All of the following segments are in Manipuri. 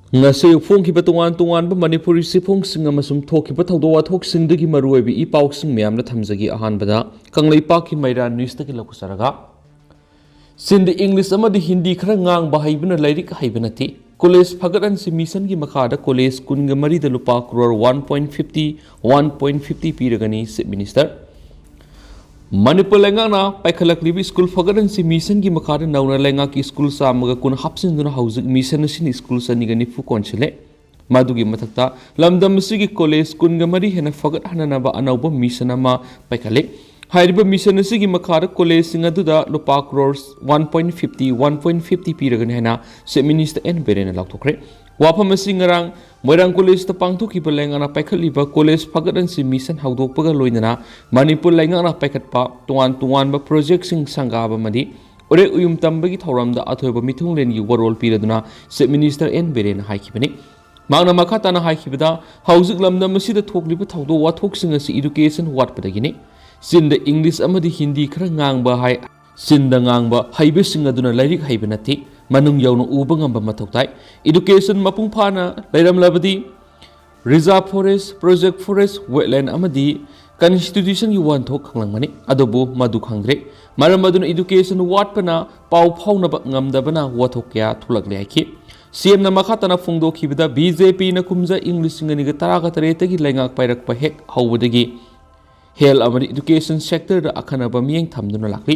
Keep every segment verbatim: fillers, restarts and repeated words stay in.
ꯉꯁꯤ ꯐꯣꯡꯈꯤꯕ ꯇꯣꯉꯥꯟ ꯇꯣꯉꯥꯟꯕ ꯃꯅꯤꯄꯨꯔꯤ ꯆꯦꯐꯣꯡꯁꯤꯡ ꯑꯃꯁꯨꯡ ꯊꯣꯛꯈꯤꯕ ꯊꯧꯗꯣꯛ ꯋꯥꯊꯣꯛꯁꯤꯡꯗꯒꯤ ꯃꯔꯨꯑꯣꯏꯕ ꯏ ꯄꯥꯎꯁꯤꯡ ꯃꯌꯥꯝꯗ ꯊꯝꯖꯒꯦ꯫ ꯑꯍꯥꯟꯕꯗ ꯀꯪꯂꯩꯄꯥꯛꯀꯤ ꯃꯩꯔꯥ ꯅ꯭ꯌꯨꯁꯇꯒꯤ ꯂꯧꯖꯔꯒ, ꯆꯤꯟꯗ ꯏꯪꯂꯤꯁ ꯑꯃꯗꯤ ꯍꯤꯟꯗꯤ ꯈꯔ ꯉꯥꯡꯕ ꯍꯩꯕꯅ ꯂꯥꯏꯔꯤꯛ ꯍꯩꯕ ꯅꯠꯇꯦ꯫ ꯀꯣꯂꯦꯖ ꯐꯒꯠꯍꯟꯁꯤ ꯃꯤꯁꯟꯒꯤ ꯃꯈꯥꯗ ꯀꯣꯂꯦꯖ ꯀꯨꯟꯒ ꯃꯔꯤꯗ ꯂꯨꯄꯥ crore one point fifty, one point fifty ꯄꯤꯔꯒꯅꯤ, ꯆꯤꯐ ꯃꯤꯅꯤꯁꯇꯔ꯫ ꯃꯅꯤꯄꯨꯔ ꯂꯩꯉꯥꯛꯅ ꯄꯥꯏꯈꯠꯂꯛꯂꯤꯕ ꯁ꯭ꯀꯨꯜ ꯐꯒꯠꯍꯟꯁꯤ ꯃꯤꯁꯟꯒꯤ ꯃꯈꯥꯗ ꯅꯧꯅ ꯂꯩꯉꯥꯛꯀꯤ ꯁ꯭ꯀꯨꯜ ꯆꯥꯝꯃꯒ ꯀꯨꯟ ꯍꯥꯞꯆꯤꯟꯗꯨꯅ ꯍꯧꯖꯤꯛ ꯃꯤꯁꯟ ꯑꯁꯤꯅ ꯁ꯭ꯀꯨꯜ ꯆꯅꯤꯒ ꯅꯤꯐꯨ ꯀꯣꯟꯁꯤꯜꯂꯦ꯫ ꯃꯗꯨꯒꯤ ꯃꯊꯛꯇ ꯂꯝꯗꯝ ꯑꯁꯤꯒꯤ ꯀꯣꯂꯦꯖ ꯀꯨꯟꯒ ꯃꯔꯤ ꯍꯦꯟꯅ ꯐꯒꯠꯍꯟꯅꯅꯕ ꯑꯅꯧꯕ ꯃꯤꯁꯟ ꯑꯃ ꯄꯥꯏꯈꯠꯂꯤ꯫ ꯍꯥꯏꯔꯤꯕ ꯃꯤꯁꯟ ꯑꯁꯤꯒꯤ ꯃꯈꯥꯗ ꯀꯣꯂꯦꯖꯁꯤꯡ ꯑꯗꯨꯗ ꯂꯨꯄꯥ crore one point fifty, one point fifty ꯄꯤꯔꯒꯅꯤ ꯍꯥꯏꯅ ꯆꯤꯐ ꯃꯤꯅꯤꯁꯇꯔ ꯑꯦꯟ ꯕꯤꯔꯦꯟꯅ ꯂꯥꯎꯊꯣꯛꯈ꯭ꯔꯦ꯫ ꯋꯥꯐꯝ ꯑꯁꯤ ꯉꯔꯥꯡ ꯃꯣꯏꯔꯥꯡ ꯀꯣꯂꯦꯖꯇ ꯄꯥꯡꯊꯣꯛꯈꯤꯕ ꯂꯩꯉꯥꯛꯅ ꯄꯥꯏꯈꯠꯂꯤꯕ ꯀꯣꯂꯦꯖ ꯐꯒꯠꯍꯟꯁꯤ ꯃꯤꯁꯟ ꯍꯧꯗꯣꯛꯄꯒ ꯂꯣꯏꯅꯅ ꯃꯅꯤꯄꯨꯔ ꯂꯩꯉꯥꯛꯅ ꯄꯥꯏꯈꯠꯄ ꯇꯣꯉꯥꯟ ꯇꯣꯉꯥꯟꯕ ꯄ꯭ꯔꯣꯖꯦꯛꯁꯤꯡ ꯁꯪꯒꯥꯕ ꯑꯃꯗꯤ ꯎꯔꯦꯛ ꯎꯌꯨꯝ ꯇꯝꯕꯒꯤ ꯊꯧꯔꯝꯗ ꯑꯊꯣꯏꯕ ꯃꯤꯊꯨꯡꯂꯦꯟꯒꯤ ꯋꯥꯔꯣꯜ ꯄꯤꯔꯗꯨꯅ ꯆꯤꯐ ꯃꯤꯅꯤꯁꯇꯔ ꯑꯦꯟ ꯕꯤꯔꯦꯟꯅ ꯍꯥꯏꯈꯤꯕꯅꯤ꯫ ꯃꯍꯥꯛꯅ ꯃꯈꯥ ꯇꯥꯅ ꯍꯥꯏꯈꯤꯕꯗ, ꯍꯧꯖꯤꯛ ꯂꯝꯗꯝ ꯑꯁꯤꯗ ꯊꯣꯛꯂꯤꯕ ꯊꯧꯗꯣꯛ ꯋꯥꯊꯣꯛꯁꯤꯡ ꯑꯁꯤ ꯏꯗꯨꯀꯦꯁꯟ ꯋꯥꯠꯄꯗꯒꯤꯅꯤ꯫ ꯆꯤꯟꯗ ꯏꯪꯂꯤꯁ ꯑꯃꯗꯤ ꯍꯤꯟꯗꯤ ꯈꯔ ꯉꯥꯡꯕ ꯍꯥꯏ, ꯆꯤꯟꯗ ꯉꯥꯡꯕ ꯍꯩꯕꯁꯤꯡ ꯑꯗꯨꯅ ꯂꯥꯏꯔꯤꯛ ꯍꯩꯕ ꯅꯠꯇꯦ, ꯃꯅꯨꯡ ꯌꯧꯅ ꯎꯕ ꯉꯝꯕ ꯃꯊꯧ ꯇꯥꯏ꯫ ꯏꯗꯨꯀꯦꯁꯟ ꯃꯄꯨꯡ ꯐꯥꯅ ꯂꯩꯔꯝꯂꯕꯗꯤ reserve forest, project forest, wetland ꯑꯃꯗꯤ ꯀꯟꯁꯇꯤꯇ꯭ꯌꯨꯁꯟꯒꯤ ꯋꯥꯍꯟꯊꯣꯛ ꯈꯪꯂꯝꯒꯅꯤ, ꯑꯗꯨꯕꯨ ꯃꯗꯨ ꯈꯪꯗ꯭ꯔꯦ꯫ ꯃꯔꯝ ꯑꯗꯨꯅ ꯏꯗꯨꯀꯦꯁꯟ ꯋꯥꯠꯄꯅ ꯄꯥꯎ ꯐꯥꯎꯅꯕ ꯉꯝꯗꯕꯅ ꯋꯥꯊꯣꯛ ꯀꯌꯥ ꯊꯣꯛꯂꯛꯂꯦ ꯍꯥꯏꯈꯤ꯫ ꯁꯤ ꯑꯦꯝꯅ ꯃꯈꯥ ꯇꯥꯅ ꯐꯣꯡꯗꯣꯛꯈꯤꯕꯗ, ꯕꯤ ꯖꯦ ꯄꯤꯅ ꯀꯨꯝꯖꯥ ꯏꯪ ꯂꯤꯁꯤꯡ ꯑꯅꯤꯒ ꯇꯔꯥꯒ ꯇꯔꯦꯠꯇꯒꯤ ꯂꯩꯉꯥꯛ ꯄꯥꯏꯔꯛꯄ ꯍꯦꯛ ꯍꯧꯕꯗꯒꯤ ꯍꯦꯜꯊ ꯑꯃꯗꯤ ꯏꯗꯨꯀꯦꯁꯟ ꯁꯦꯛꯇꯔꯗ ꯑꯈꯟꯅꯕ ꯃꯤꯠꯌꯦꯡ ꯊꯝꯗꯨꯅ ꯂꯥꯛꯂꯤ꯫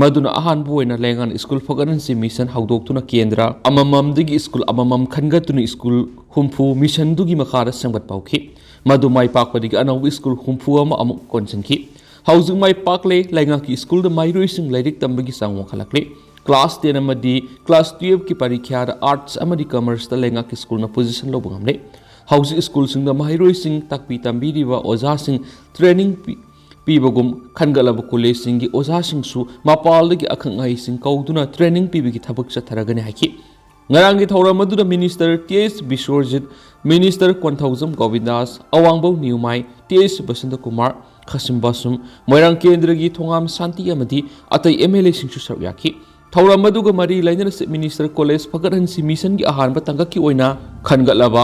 ꯃꯗꯨꯅ ꯑꯍꯥꯟꯕ ꯑꯣꯏꯅ ꯂꯩꯉꯥꯛꯅ ꯁ꯭ꯀꯨꯜ ꯐꯒꯠꯍꯟꯁꯤ ꯃꯤꯁꯟ ꯍꯧꯗꯣꯛꯇꯨꯅ ꯀꯦꯟꯗ꯭ꯔ ꯑꯃꯃꯝꯗꯒꯤ ꯁ꯭ꯀꯨꯜ ꯑꯃꯃꯝ ꯈꯟꯒꯠꯇꯨꯅ ꯁ꯭ꯀꯨꯜ ꯍꯨꯝꯐꯨ ꯃꯤꯁꯟꯗꯨꯒꯤ ꯃꯈꯥꯗ ꯁꯦꯝꯒꯠꯄ ꯍꯧꯈꯤ꯫ ꯃꯗꯨ ꯃꯥꯏ ꯄꯥꯛꯄꯗꯒꯤ ꯑꯅꯧꯕ ꯁ꯭ꯀꯨꯜ ꯍꯨꯝꯐꯨ ꯑꯃ ꯑꯃꯨꯛ ꯀꯣꯟꯁꯤꯟꯈꯤ꯫ ꯍꯧꯖꯤꯛ ꯃꯥꯏ ꯄꯥꯛꯂꯦ, ꯂꯩꯉꯥꯛꯀꯤ ꯁ꯭ꯀꯨꯜꯗ ꯃꯍꯩꯔꯣꯏꯁꯤꯡ ꯂꯥꯏꯔꯤꯛ ꯇꯝꯕꯒꯤ ꯆꯥꯡ ꯋꯥꯡꯈꯠꯂꯛꯂꯦ꯫ ꯀ꯭ꯂꯥꯁ ꯇꯦꯟ ꯑꯃꯗꯤ ꯀ꯭ꯂꯥꯁ ꯇꯨꯌꯦꯜꯐꯀꯤ ꯄꯔꯤꯈ꯭ꯌꯥꯗ ꯑꯥꯔꯠꯁ ꯑꯃꯗꯤ ꯀꯃꯔꯁꯇ ꯂꯩꯉꯥꯛꯀꯤ ꯁ꯭ꯀꯨꯜꯅ ꯄꯣꯖꯤꯁꯟ ꯂꯧꯕ ꯉꯝꯂꯦ꯫ ꯍꯧꯖꯤꯛ ꯁ꯭ꯀꯨꯜꯁꯤꯡꯗ ꯃꯍꯩꯔꯣꯏꯁꯤꯡ ꯇꯥꯛꯄꯤ ꯇꯝꯕꯤꯔꯤꯕ ꯑꯣꯖꯥꯁꯤꯡ ꯇ꯭ꯔꯦꯅꯤꯡ ꯄꯤ-, ꯄꯤꯕꯒꯨꯝ ꯈꯟꯒꯠꯂꯕ ꯀꯣꯂꯦꯖꯁꯤꯡꯒꯤ ꯑꯣꯖꯥꯁꯤꯡꯁꯨ ꯃꯄꯥꯜꯗꯒꯤ ꯑꯈꯪ ꯑꯍꯩꯁꯤꯡ ꯀꯧꯗꯨꯅ ꯇ꯭ꯔꯦꯅꯤꯡ ꯄꯤꯕꯒꯤ ꯊꯕꯛ ꯆꯠꯊꯔꯒꯅꯤ ꯍꯥꯏꯈꯤ꯫ ꯉꯔꯥꯡꯒꯤ ꯊꯧꯔꯝ ꯑꯗꯨꯗ minister T H Biswajit, minister Konthoujam Govindas, Awangbow Newmai, T H Basantakumar, Khashim Vashum, Moirang ꯀꯦꯟꯗ꯭ꯔꯒꯤ ꯊꯣꯉꯥꯝ ꯁꯥꯟꯇꯤ ꯑꯃꯗꯤ ꯑꯇꯩ ꯑꯦꯝ ꯑꯦꯜ ꯑꯦꯁꯤꯡꯁꯨ ꯁꯔꯨꯛ ꯌꯥꯈꯤ꯫ ꯊꯧꯔꯝ ꯑꯗꯨꯒ ꯃꯔꯤ ꯂꯩꯅꯅ Chief Minister College ꯐꯒꯠꯍꯟꯁꯤ mission ꯒꯤ ꯑꯍꯥꯟꯕ ꯇꯥꯡꯀꯛꯀꯤ ꯑꯣꯏꯅ ꯈꯟꯒꯠꯂꯕ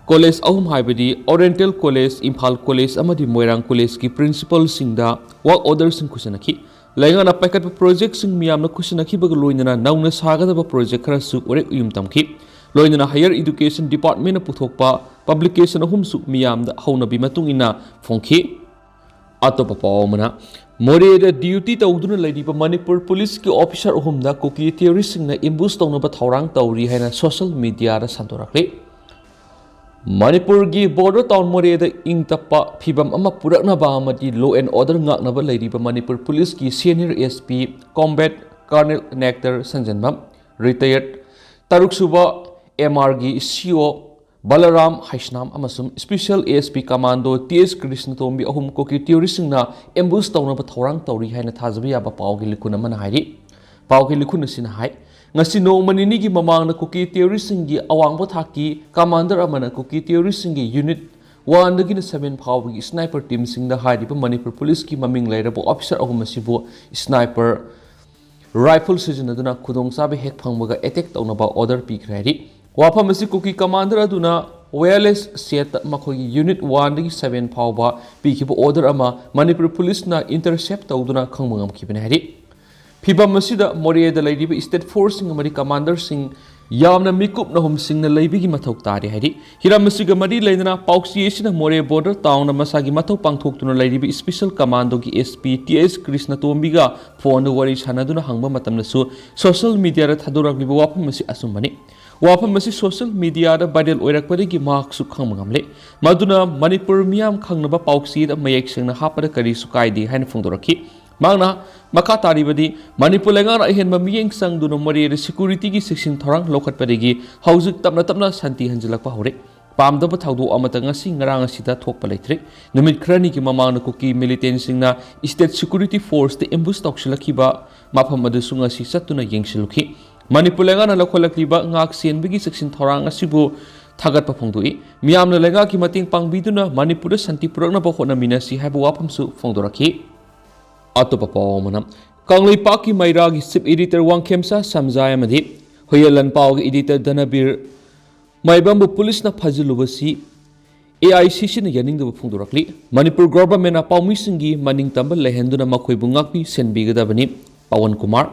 college ꯑꯍꯨꯝ, ꯍꯥꯏꯕꯗꯤ Oriental College, Imphal College ꯑꯃꯗꯤ Moirang College ꯀꯤ principal ꯁꯤꯡꯗ work order ꯁꯤꯡ ꯈꯨꯠꯁꯤꯟꯅꯈꯤ꯫ ꯂꯩꯉꯥꯛꯅ ꯄꯥꯏꯈꯠꯄ project ꯁꯤꯡ ꯃꯤꯌꯥꯝꯅ ꯈꯨꯠꯁꯤꯟꯅꯈꯤꯕꯒ ꯂꯣꯏꯅꯅ ꯅꯧꯅ ꯁꯥꯒꯗꯕ project ꯈꯔꯁꯨ ꯎꯔꯦꯞ ꯎꯌꯨꯝ ꯇꯝꯈꯤ꯫ ꯂꯣꯏꯅꯅ Higher Education Department ꯅ ꯄꯨꯊꯣꯛꯄ publication ꯑꯍꯨꯝꯁꯨ ꯃꯤꯌꯥꯝꯗ ꯍꯧꯅꯕꯤ ꯃꯇꯨꯡ ꯏꯟꯅ ꯐꯣꯡꯈꯤ꯫ ꯑꯇꯣꯞꯄ ꯄꯥꯎ ꯑꯃꯅ, ꯃꯣꯔꯦꯗ duty ꯇꯧꯗꯨꯅ ꯂꯩꯔꯤꯕ ꯃꯅꯤꯄꯨꯔ police ꯀꯤ officer ꯑꯍꯨꯝꯗ ꯀꯨꯀꯤ terrorist ꯁꯤꯡꯅ ambush ꯇꯧꯅꯕ ꯊꯧꯔꯥꯡ ꯇꯧꯔꯤ ꯍꯥꯏꯅ social media ꯗ ꯁꯟꯗꯣꯔꯛꯂꯤ꯫ ꯃꯅꯤꯄꯨꯔꯒꯤ border town ꯃꯣꯔꯦꯗ ꯏꯪ ꯇꯞꯄ ꯐꯤꯕꯝ ꯑꯃ ꯄꯨꯔꯛꯅꯕ ꯑꯃꯗꯤ law and order ꯉꯥꯛꯅꯕ ꯂꯩꯔꯤꯕ ꯃꯅꯤꯄꯨꯔ police ꯀꯤ senior S P Combat Colonel Nectar ꯁꯟꯖꯟꯕꯝ, retired, ꯇꯔꯨꯛꯁꯨꯕ M R ꯒꯤ C O ꯕꯂꯔꯥꯝ ꯍꯩꯁꯅꯥꯝ ꯑꯃꯁꯨꯡ Special A S P Commando T S ꯀ꯭ꯔꯤꯁꯅꯇꯣꯝꯕꯤ ꯑꯍꯨꯝ ꯀꯨꯀꯤ terrorist ꯁꯤꯡꯅ ambush ꯇꯧꯅꯕ ꯊꯧꯔꯥꯡ ꯇꯧꯔꯤ ꯍꯥꯏꯅ ꯊꯥꯖꯕ ꯌꯥꯕ ꯄꯥꯎꯒꯤ ꯂꯤꯈꯨꯟ ꯑꯃꯅ ꯍꯥꯏꯔꯤ꯫ ꯄꯥꯎꯒꯤ ꯂꯤꯈꯨꯟ ꯑꯁꯤꯅ ꯍꯥꯏ, ꯉꯁꯤ ꯅꯣꯡꯃ ꯅꯤꯅꯤꯒꯤ ꯃꯃꯥꯡꯗ ꯀꯨꯀꯤ terrorist ꯁꯤꯡꯒꯤ ꯑꯋꯥꯡꯕ ꯊꯥꯛꯀꯤ commander ꯑꯃꯅ ꯀꯨꯀꯤ terrorist ꯁꯤꯡꯒꯤ unit one ꯗꯒꯤꯅ seven ꯐꯥꯎꯕꯒꯤ sniper team ꯁꯤꯡꯗ ꯍꯥꯏꯔꯤꯕ ꯃꯅꯤꯄꯨꯔ police ꯀꯤ ꯃꯃꯤꯡ ꯂꯩꯔꯕ officer ꯑꯍꯨꯝ ꯑꯁꯤꯕꯨ sniper rifle ꯁꯤꯖꯤꯟꯅꯗꯨꯅ ꯈꯨꯗꯣꯡꯆꯥꯕ ꯍꯦꯛ ꯐꯪꯕꯒ attack ꯇꯧꯅꯕ order ꯄꯤꯈ꯭ꯔꯦ ꯍꯥꯏꯔꯤ꯫ ꯋꯥꯐꯝ ꯑꯁꯤ ꯀꯨꯀꯤ commander ꯑꯗꯨꯅ wireless set ꯇ ꯃꯈꯣꯏꯒꯤ unit one ꯗꯒꯤ seven ꯐꯥꯎꯕ ꯄꯤꯈꯤꯕ order ꯑꯃ ꯃꯅꯤꯄꯨꯔ police ꯅ intercept ꯇꯧꯗꯨꯅ ꯈꯪꯕ ꯉꯝꯈꯤꯕꯅꯤ ꯍꯥꯏꯔꯤ꯫ ꯐꯤꯕꯝ ꯑꯁꯤꯗ ꯃꯣꯔꯦꯗ ꯂꯩꯔꯤꯕ state force ꯁꯤꯡ ꯑꯃꯗꯤ commander ꯁꯤꯡ ꯌꯥꯝꯅ ꯃꯤꯀꯨꯞ ꯅꯍꯨꯝꯁꯤꯡꯅ ꯂꯩꯕꯒꯤ ꯃꯊꯧ ꯇꯥꯔꯤ ꯍꯥꯏꯔꯤ꯫ ꯍꯤꯔꯝ ꯑꯁꯤꯒ ꯃꯔꯤ ꯂꯩꯅꯅ ꯄꯥꯎꯆꯦ ꯑꯁꯤꯅ ꯃꯣꯔꯦ border town ꯗ ꯃꯁꯥꯒꯤ ꯃꯊꯧ ꯄꯥꯡꯊꯣꯛꯇꯨꯅ ꯂꯩꯔꯤꯕ Special Commando ꯒꯤ S P T S ꯀ꯭ꯔꯤꯁꯅꯇꯣꯝꯕꯤꯒ phone ꯗ ꯋꯥꯔꯤ ꯁꯥꯟꯅꯗꯨꯅ ꯍꯪꯕ ꯃꯇꯝꯗꯁꯨ social media ꯗ ꯊꯥꯗꯣꯔꯛꯂꯤꯕ ꯋꯥꯐꯝ ꯑꯁꯤ ꯑꯆꯨꯝꯕꯅꯤ꯫ ꯋꯥꯐꯝ ꯑꯁꯤ social media ꯗ viral ꯑꯣꯏꯔꯛꯄꯗꯒꯤ ꯃꯍꯥꯛꯁꯨ ꯈꯪꯕ ꯉꯝꯂꯦ꯫ ꯃꯗꯨꯅ ꯃꯅꯤꯄꯨꯔ ꯃꯤꯌꯥꯝ ꯈꯪꯅꯕ ꯄꯥꯎꯆꯦꯗ ꯃꯌꯦꯛ ꯁꯦꯡꯅ ꯍꯥꯞꯄꯗ ꯀꯔꯤꯁꯨ ꯀꯥꯏꯗꯦ ꯍꯥꯏꯅ ꯐꯣꯡꯗꯣꯔꯛꯈꯤ꯫ ꯃꯍꯥꯛꯅ ꯃꯈꯥ ꯇꯥꯔꯤꯕꯗꯤ, ꯃꯅꯤꯄꯨꯔ ꯂꯩꯉꯥꯛꯅ ꯑꯍꯦꯟꯕ ꯃꯤꯠꯌꯦꯡ ꯆꯪꯗꯨꯅ ꯃꯣꯔꯦꯗ security ꯒꯤ ꯆꯦꯛꯁꯤꯟ ꯊꯧꯔꯥꯡ ꯂꯧꯈꯠꯄꯗꯒꯤ ꯍꯧꯖꯤꯛ ꯇꯞꯅ ꯇꯞꯅ ꯁꯥꯟꯇꯤ ꯍꯟꯖꯤꯜꯂꯛꯄ ꯍꯧꯔꯦ꯫ ꯄꯥꯝꯗꯕ ꯊꯧꯗꯣꯛ ꯑꯃꯠꯇ ꯉꯁꯤ ꯉꯔꯥꯡ ꯑꯁꯤꯗ ꯊꯣꯛꯄ ꯂꯩꯇ꯭ꯔꯦ꯫ ꯅꯨꯃꯤꯠ ꯈꯔꯅꯤꯒꯤ ꯃꯃꯥꯡꯗ ꯀꯨꯀꯤ militant ꯁꯤꯡꯅ state security force ꯇ ambush ꯇꯧꯁꯤꯜꯂꯛꯈꯤꯕ ꯃꯐꯝ ꯑꯗꯨꯁꯨ ꯉꯁꯤ ꯆꯠꯇꯨꯅ ꯌꯦꯡꯁꯤꯜꯂꯨꯈꯤ꯫ ꯃꯅꯤꯄꯨꯔ ꯂꯩꯉꯥꯛꯅ ꯂꯧꯈꯠꯂꯛꯂꯤꯕ ꯉꯥꯛ ꯁꯦꯟꯕꯒꯤ ꯆꯦꯛꯁꯤꯟ ꯊꯧꯔꯥꯡ ꯑꯁꯤꯕꯨ ꯊꯥꯒꯠꯄ ꯐꯣꯡꯗꯣꯛꯏ꯫ ꯃꯤꯌꯥꯝꯅ ꯂꯩꯉꯥꯛꯀꯤ ꯃꯇꯦꯡ ꯄꯥꯡꯕꯤꯗꯨꯅ ꯃꯅꯤꯄꯨꯔꯗ ꯁꯥꯟꯇꯤ ꯄꯨꯔꯛꯅꯕ ꯍꯣꯠꯅꯃꯤꯟꯅꯁꯤ ꯍꯥꯏꯕ ꯋꯥꯐꯝꯁꯨ ꯐꯣꯡꯗꯣꯔꯛꯈꯤ꯫ ꯑꯇꯣꯞꯄ ꯄꯥꯎ ꯑꯃꯅ, ꯀꯪꯂꯩꯄꯥꯛꯀꯤ ꯃꯩꯔꯥꯒꯤ ꯆꯤꯐ ꯏꯗꯤꯇꯔ ꯋꯥꯡꯈꯦꯝꯆꯥ ꯁꯝꯖꯥꯏ ꯑꯃꯗꯤ ꯍꯨꯌꯦꯜ ꯂꯟꯄꯥꯎꯒꯤ ꯏꯗꯤꯇꯔ ꯙꯅꯕꯤꯔ ꯃꯥꯏꯕꯝꯕꯨ ꯄꯨꯂꯤꯁꯅ ꯐꯥꯖꯤꯜꯂꯨꯕꯁꯤ ꯑꯦ ꯑꯥꯏ ꯁꯤ ꯁꯤꯅ ꯌꯥꯅꯤꯡꯗꯕ ꯐꯣꯡꯗꯣꯔꯛꯂꯤ꯫ ꯃꯅꯤꯄꯨꯔ ꯒꯣꯚꯔꯟꯃꯦꯟꯠꯅ ꯄꯥꯎꯃꯤꯁꯤꯡꯒꯤ ꯃꯅꯤꯡ ꯇꯝꯕ ꯂꯩꯍꯟꯗꯨꯅ ꯃꯈꯣꯏꯕꯨ ꯉꯥꯛꯄꯤ ꯁꯦꯟꯕꯤꯒꯗꯕꯅꯤ꯫ ꯄꯋꯟ ꯀꯨꯃꯥꯔ꯫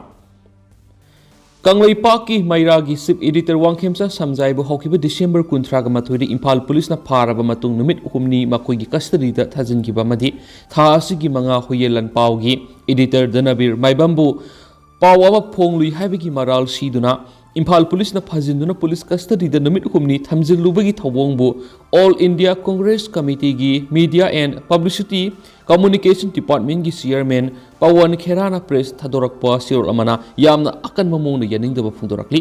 ꯀꯪꯂꯩꯄꯥꯛꯀꯤ ꯃꯩꯔꯥꯒꯤ ꯆꯤꯐ ꯏꯗꯤꯇꯔ ꯋꯥꯡꯈꯦꯝꯆꯥ ꯁꯝꯖꯥꯏꯕꯨ ꯍꯧꯈꯤꯕ ꯗꯤꯁꯦꯝꯕꯔ ꯀꯨꯟꯊ꯭ꯔꯥꯒ ꯃꯥꯊꯣꯏꯗ ꯏꯝꯐꯥꯜ ꯄꯨꯂꯤꯁꯅ ꯐꯥꯔꯕ ꯃꯇꯨꯡ ꯅꯨꯃꯤꯠ ꯍꯨꯝꯅꯤ ꯃꯈꯣꯏꯒꯤ ꯀꯁꯇꯗꯤꯗ ꯊꯥꯖꯤꯟꯈꯤꯕ ꯑꯃꯗꯤ ꯊꯥ ꯑꯁꯤꯒꯤ ꯃꯉꯥ ꯍꯨꯌꯦꯜ ꯂꯟꯄꯥꯎꯒꯤ ꯏꯗꯤꯇꯔ ꯙꯅꯕꯤꯔ ꯃꯥꯏꯕꯝꯕꯨ ꯄꯥꯎ ꯑꯃ ꯐꯣꯡꯂꯨꯏ ꯍꯥꯏꯕꯒꯤ ꯃꯔꯥꯜ ꯁꯤꯗꯨꯅ ꯏꯝꯐꯥꯜ ꯄꯨꯂꯤꯁꯅ ꯐꯥꯖꯤꯟꯗꯨꯅ ꯄꯨꯂꯤꯁ ꯀꯁꯇꯗꯤꯗ ꯅꯨꯃꯤꯠ ꯍꯨꯝꯅꯤ ꯊꯝꯖꯤꯜꯂꯨꯕꯒꯤ ꯊꯧꯑꯣꯡꯕꯨ ꯑꯣꯜ ꯏꯟꯗꯤꯌꯥ ꯀꯣꯡꯒ꯭ꯔꯦꯁ ꯀꯃꯤꯇꯤꯒꯤ ꯃꯤꯗꯤꯌꯥ ꯑꯦꯟ ꯄꯕ꯭ꯂꯤꯁꯤꯇꯤ ꯀꯝꯃꯨꯅꯤꯀꯦꯁꯟ ꯗꯤꯄꯥꯔꯠꯃꯦꯟꯒꯤ ꯆꯤꯌꯔꯃꯦꯟ ꯄꯋꯟ ꯈꯦꯔꯥꯅ ꯄ꯭ꯔꯦꯁ ꯊꯥꯗꯣꯔꯛꯄ ꯆꯦꯔꯣꯜ ꯑꯃꯅ ꯌꯥꯝꯅ ꯑꯀꯟꯕ ꯃꯑꯣꯡꯗ ꯌꯥꯅꯤꯡꯗꯕ ꯐꯣꯡꯗꯣꯔꯛꯂꯤ꯫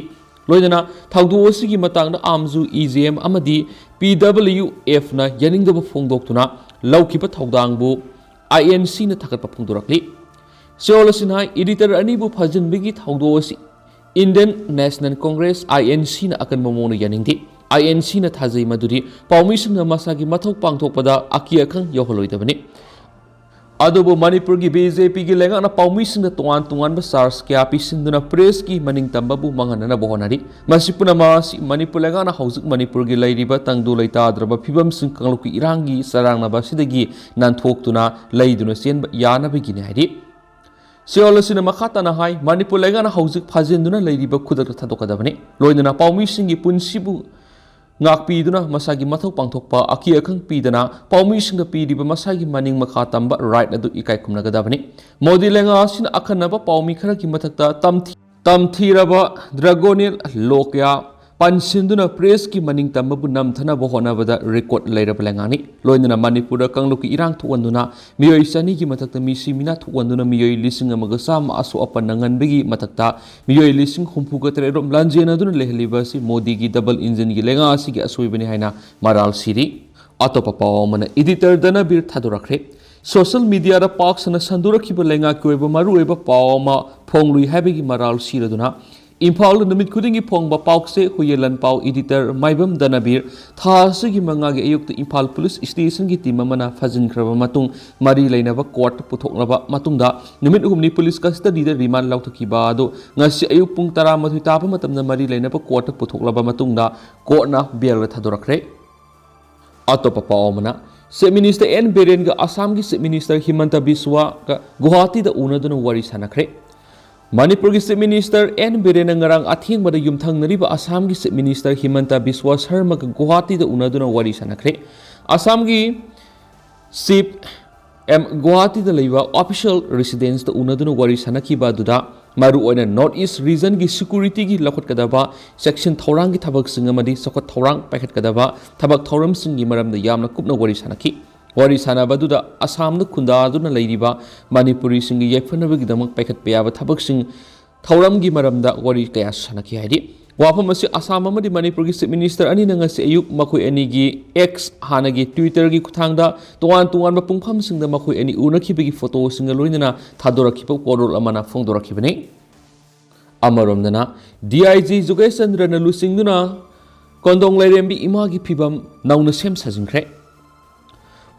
ꯂꯣꯏꯅꯅ ꯊꯧꯗꯣꯛ ꯑꯁꯤꯒꯤ ꯃꯇꯥꯡꯗ ꯑꯥꯝꯖꯨ ꯏ ꯖꯦ ꯑꯦꯝ ꯑꯃꯗꯤ ꯄꯤ ꯗꯕ꯭ꯂꯤꯎ ꯑꯦꯐꯅ ꯌꯥꯅꯤꯡꯗꯕ ꯐꯣꯡꯗꯣꯛꯇꯨꯅ ꯂꯧꯈꯤꯕ ꯊꯧꯗꯥꯡꯕꯨ ꯑꯥꯏ ꯑꯦꯟ ꯁꯤꯅ ꯊꯥꯒꯠꯄ ꯐꯣꯡꯗꯣꯔꯛꯂꯤ꯫ ꯆꯦꯔꯣꯜ ꯑꯁꯤꯅ ꯍꯥꯏ, ꯏꯗꯤꯇꯔ ꯑꯅꯤꯕꯨ ꯐꯥꯖꯤꯟꯕꯒꯤ ꯊꯧꯗꯣꯛ ꯑꯁꯤ Indian national congress, I N ꯁꯤꯅ ꯑꯀꯟꯕ ꯃꯑꯣꯡꯗ ꯌꯥꯅꯤꯡꯗꯦ꯫ ꯑꯥꯏ ꯑꯦꯟ ꯁꯤꯅ ꯊꯥꯖꯩ ꯃꯗꯨꯗꯤ ꯄꯥꯎꯃꯤꯁꯤꯡꯅ ꯃꯁꯥꯒꯤ ꯃꯊꯧ ꯄꯥꯡꯊꯣꯛꯄꯗ ꯑꯀꯤ ꯑꯈꯪ ꯌꯥꯎꯍꯜꯂꯣꯏꯗꯕꯅꯤ꯫ ꯑꯗꯨꯕꯨ ꯃꯅꯤꯄꯨꯔꯒꯤ ꯕꯤ ꯖꯦ ꯄꯤꯒꯤ ꯂꯩꯉꯥꯛꯅ ꯄꯥꯎꯃꯤꯁꯤꯡꯗ ꯇꯣꯉꯥꯟ ꯇꯣꯉꯥꯟꯕ ꯆꯥꯔꯖ ꯀꯌꯥ ꯄꯤꯁꯤꯟꯗꯨꯅ ꯄ꯭ꯔꯦꯁꯀꯤ ꯃꯅꯤꯡ ꯇꯝꯕꯕꯨ ꯃꯥꯡꯍꯟꯅꯅꯕ ꯍꯣꯠꯅꯔꯤ꯫ ꯃꯁꯤ ꯄꯨꯝꯅꯃꯛ ꯑꯁꯤ ꯃꯅꯤꯄꯨꯔ ꯂꯩꯉꯥꯛꯅ ꯍꯧꯖꯤꯛ ꯃꯅꯤꯄꯨꯔꯒꯤ ꯂꯩꯔꯤꯕ ꯇꯪꯗꯨ ꯂꯩꯇꯥꯗ꯭ꯔꯕ ꯐꯤꯕꯝꯁꯤꯡ, ꯀꯥꯡꯂꯨꯞꯀꯤ ꯏꯔꯥꯡꯒꯤ ꯆꯔꯥꯡꯅꯕ ꯑꯁꯤꯗꯒꯤ ꯅꯥꯟꯊꯣꯛꯇꯨꯅ ꯂꯩꯗꯨꯅ ꯆꯦꯟꯕ ꯌꯥꯅꯕꯒꯤꯅꯤ ꯍꯥꯏꯔꯤ꯫ ꯆꯦꯔꯣꯜ ꯑꯁꯤꯅ ꯃꯈꯥ ꯇꯥꯅ ꯍꯥꯏ, ꯃꯅꯤꯄꯨꯔ ꯂꯩꯉꯥꯛꯅ ꯍꯧꯖꯤꯛ ꯐꯥꯖꯤꯟꯗꯨꯅ ꯂꯩꯔꯤꯕ ꯈꯨꯗꯛꯇ ꯊꯥꯗꯣꯛꯀꯗꯕꯅꯤ꯫ ꯂꯣꯏꯅꯅ ꯄꯥꯎꯃꯤꯁꯤꯡꯒꯤ ꯄꯨꯟꯁꯤꯕꯨ ꯉꯥꯛꯄꯤꯗꯨꯅ ꯃꯁꯥꯒꯤ ꯃꯊꯧ ꯄꯥꯡꯊꯣꯛꯄ ꯑꯀꯤ ꯑꯈꯪ ꯄꯤꯗꯅ ꯄꯥꯎꯃꯤꯁꯤꯡꯗ ꯄꯤꯔꯤꯕ ꯃꯁꯥꯒꯤ ꯃꯅꯤꯡ ꯃꯈꯥ ꯇꯝꯕ ꯔꯥꯏꯠ ꯑꯗꯨ ꯏꯀꯥꯏ ꯈꯨꯝꯅꯒꯗꯕꯅꯤ꯫ ꯃꯣꯗꯤ ꯂꯩꯉꯥꯛ ꯑꯁꯤꯅ ꯑꯈꯟꯅꯕ ꯄꯥꯎꯃꯤ ꯈꯔꯒꯤ ꯃꯊꯛꯇ ꯇꯝꯊꯤ-, ꯇꯝꯊꯤꯔꯕ ꯗ꯭ꯔꯥꯒꯣꯅꯤꯌꯦꯜ ꯂꯣ ꯀꯌꯥ ꯄꯥꯟꯁꯤꯟꯗꯨꯅ ꯄ꯭ꯔꯦꯁꯀꯤ ꯃꯅꯤꯡ ꯇꯝꯕꯕꯨ ꯅꯝꯊꯅꯕ ꯍꯣꯠꯅꯕꯗ ꯔꯦꯀꯣꯔꯗ ꯂꯩꯔꯕ ꯂꯩꯉꯥꯛꯅꯤ꯫ ꯂꯣꯏꯅꯅ ꯃꯅꯤꯄꯨꯔꯗ ꯀꯥꯡꯂꯨꯞꯀꯤ ꯏꯔꯥꯡ ꯊꯣꯛꯍꯟꯗꯨꯅ ꯃꯤꯑꯣꯏ ꯆꯅꯤꯒꯤ ꯃꯊꯛꯇ ꯃꯤꯁꯤ ꯃꯤꯅꯥ ꯊꯣꯛꯍꯟꯗꯨꯅ ꯃꯤꯑꯣꯏ ꯂꯤꯁꯤꯡ ꯑꯃꯒ ꯆꯥꯝꯃ ꯑꯁꯣꯛ ꯑꯄꯟ ꯅꯪꯍꯟꯕꯒꯤ ꯃꯊꯛꯇ ꯃꯤꯑꯣꯏ ꯂꯤꯁꯤꯡ ꯍꯨꯝꯐꯨꯒ ꯇꯔꯦꯠ ꯔꯣꯝ ꯂꯥꯟꯖꯦꯟꯅꯗꯨꯅ ꯂꯩꯍꯜꯂꯤꯕ ꯑꯁꯤ ꯃꯣꯗꯤꯒꯤ ꯗꯕꯜ ꯏꯟꯖꯤꯟꯒꯤ ꯂꯩꯉꯥꯛ ꯑꯁꯤꯒꯤ ꯑꯁꯣꯏꯕꯅꯤ ꯍꯥꯏꯅ ꯃꯔꯥꯜ ꯁꯤꯔꯤ꯫ ꯑꯇꯣꯞꯄ ꯄꯥꯎ ꯑꯃꯅ ꯏꯗꯤꯇꯔ ꯙꯅꯕꯤꯔ ꯊꯥꯗꯣꯔꯛꯈ꯭ꯔꯦ꯫ ꯁꯣꯁꯤꯌꯦꯜ ꯃꯤꯗꯤꯌꯥꯗ ꯄꯥꯛ ꯁꯟꯅ ꯁꯟꯗꯣꯔꯛꯈꯤꯕ ꯂꯩꯉꯥꯛꯀꯤ ꯑꯣꯏꯕ ꯃꯔꯨꯑꯣꯏꯕ ꯄꯥꯎ ꯑꯃ ꯐꯣꯡꯂꯨꯏ ꯍꯥꯏꯕꯒꯤ ꯃꯔꯥꯜ ꯁꯤꯔꯗꯨꯅ ꯏꯝꯐꯥꯜꯗ ꯅꯨꯃꯤꯠ ꯈꯨꯗꯤꯡꯒꯤ ꯐꯣꯡꯕ ꯄꯥꯎꯆꯦ ꯍꯨꯌꯦꯜ ꯂꯥꯟꯄꯥꯎ editor ꯃꯥꯏꯕꯝ ꯗꯅꯕꯤꯔ ꯊꯥ ꯑꯁꯤꯒꯤ ꯃꯉꯥꯒꯤ ꯑꯌꯨꯛꯇ ꯏꯝꯐꯥꯜ ꯄꯨꯂꯤꯁ stationꯒꯤ team ꯑꯃꯅ ꯐꯥꯖꯤꯟꯈ꯭ꯔꯕ ꯃꯇꯨꯡ ꯃꯔꯤ ꯂꯩꯅꯕ courtꯇ ꯄꯨꯊꯣꯛꯂꯕ ꯃꯇꯨꯡꯗ ꯅꯨꯃꯤꯠ ꯑꯍꯨꯝꯅꯤ ꯄꯨꯂꯤꯁ custodyꯗ remand ꯂꯧꯊꯣꯛꯈꯤꯕ ꯑꯗꯨ ꯉꯁꯤ ꯑꯌꯨꯛ ꯄꯨꯡ ꯇꯔꯥꯃꯥꯊꯣꯏ ꯇꯥꯕ ꯃꯇꯝꯗ ꯃꯔꯤ ꯂꯩꯅꯕ courtꯇ ꯄꯨꯊꯣꯛꯂꯕ ꯃꯇꯨꯡꯗ courtꯅ bailꯗ ꯊꯥꯗꯣꯔꯛꯈ꯭ꯔꯦ꯫ ꯑꯇꯣꯞꯄ ꯄꯥꯎ ꯑꯃꯅ, Chief Minister ꯑꯦꯟ ꯕꯤꯔꯦꯟꯒ ꯑꯁꯥꯝꯒꯤ Chief Minister ꯍꯤꯃꯟꯇ ꯕꯤꯁ꯭ꯋꯥꯒ ꯒꯨꯋꯥꯍꯥꯇꯤꯗ ꯎꯅꯗꯨꯅ ꯋꯥꯔꯤ ꯁꯥꯟꯅꯈ꯭ꯔꯦ꯫ ꯃꯅꯤꯄꯨꯔꯒꯤ Chief Minister ꯑꯦꯟ ꯕꯤꯔꯦꯟꯅ ꯉꯔꯥꯡ ꯑꯊꯦꯡꯕꯗ ꯌꯨꯝꯊꯪꯅꯔꯤꯕ ꯑꯁꯥꯝꯒꯤ Chief Minister ꯍꯤꯃꯟꯇ ꯕꯤꯁ꯭ꯋꯥ ꯁꯔꯃꯒ ꯒꯨꯋꯥꯍꯥꯇꯤꯗ ꯎꯅꯗꯨꯅ ꯋꯥꯔꯤ ꯁꯥꯟꯅꯈ꯭ꯔꯦ꯫ ꯑꯁꯥꯝꯒꯤ ꯆꯤꯐ ꯑꯦꯝ ꯒꯨꯋꯥꯍꯥꯇꯤꯗ ꯂꯩꯕ official residenceꯇ ꯎꯅꯗꯨꯅ ꯋꯥꯔꯤ ꯁꯥꯟꯅꯈꯤꯕ ꯑꯗꯨꯗ ꯃꯔꯨꯑꯣꯏꯅ North East regionꯒꯤ securityꯒꯤ ꯂꯧꯈꯠꯀꯗꯕ ꯆꯦꯛꯁꯤꯟ ꯊꯧꯔꯥꯡꯒꯤ ꯊꯕꯛꯁꯤꯡ ꯑꯃꯗꯤ ꯆꯥꯎꯈꯠ ꯊꯧꯔꯥꯡ ꯄꯥꯏꯈꯠꯀꯗꯕ ꯊꯕꯛ ꯊꯧꯔꯝꯁꯤꯡꯒꯤ ꯃꯔꯝꯗ ꯌꯥꯝꯅ ꯀꯨꯞꯅ ꯋꯥꯔꯤ ꯁꯥꯟꯅꯈꯤ꯫ ꯋꯥꯔꯤ ꯁꯥꯟꯅꯕ ꯑꯗꯨꯗ ꯑꯁꯥꯝꯗ ꯈꯨꯟꯗꯥꯗꯨꯅ ꯂꯩꯔꯤꯕ ꯃꯅꯤꯄꯨꯔꯤꯁꯤꯡꯒꯤ ꯌꯥꯏꯐꯅꯕꯒꯤꯗꯃꯛ ꯄꯥꯏꯈꯠꯄ ꯌꯥꯕ ꯊꯕꯛꯁꯤꯡ ꯊꯧꯔꯝꯒꯤ ꯃꯔꯝꯗ ꯋꯥꯔꯤ ꯀꯌꯥ ꯁꯥꯟꯅꯈꯤ ꯍꯥꯏꯔꯤ꯫ ꯋꯥꯐꯝ ꯑꯁꯤ ꯑꯁꯥꯝ ꯑꯃꯗꯤ ꯃꯅꯤꯄꯨꯔꯒꯤ Chief Minister ꯑꯅꯤꯅ ꯉꯁꯤ ꯑꯌꯨꯛ ꯃꯈꯣꯏ ꯑꯅꯤꯒꯤ X, ꯍꯥꯟꯅꯒꯤ Twitterꯒꯤ ꯈꯨꯠꯊꯥꯡꯗ ꯇꯣꯉꯥꯟ ꯇꯣꯉꯥꯟꯕ ꯄꯨꯡꯐꯝꯁꯤꯡꯗ ꯃꯈꯣꯏ ꯑꯅꯤ ꯎꯅꯈꯤꯕꯒꯤ photoꯁꯤꯡꯒ ꯂꯣꯏꯅꯅ ꯊꯥꯗꯣꯔꯛꯈꯤꯕ ꯋꯥꯔꯣꯜ ꯑꯃꯅ ꯐꯣꯡꯗꯣꯔꯛꯈꯤꯕꯅꯤ꯫ ꯑꯃꯔꯣꯝꯗꯅ, DIG ꯖꯨꯒꯦꯁ ꯆꯟꯗ꯭ꯔꯅ ꯂꯨꯆꯤꯡꯗꯨꯅ ꯀꯣꯟꯗꯣꯡ ꯂꯥꯏꯔꯦꯝꯕꯤ ꯏꯃꯥꯒꯤ ꯐꯤꯕꯝ ꯅꯧꯅ ꯁꯦꯝ ꯁꯥꯖꯤꯟꯈ꯭ꯔꯦ꯫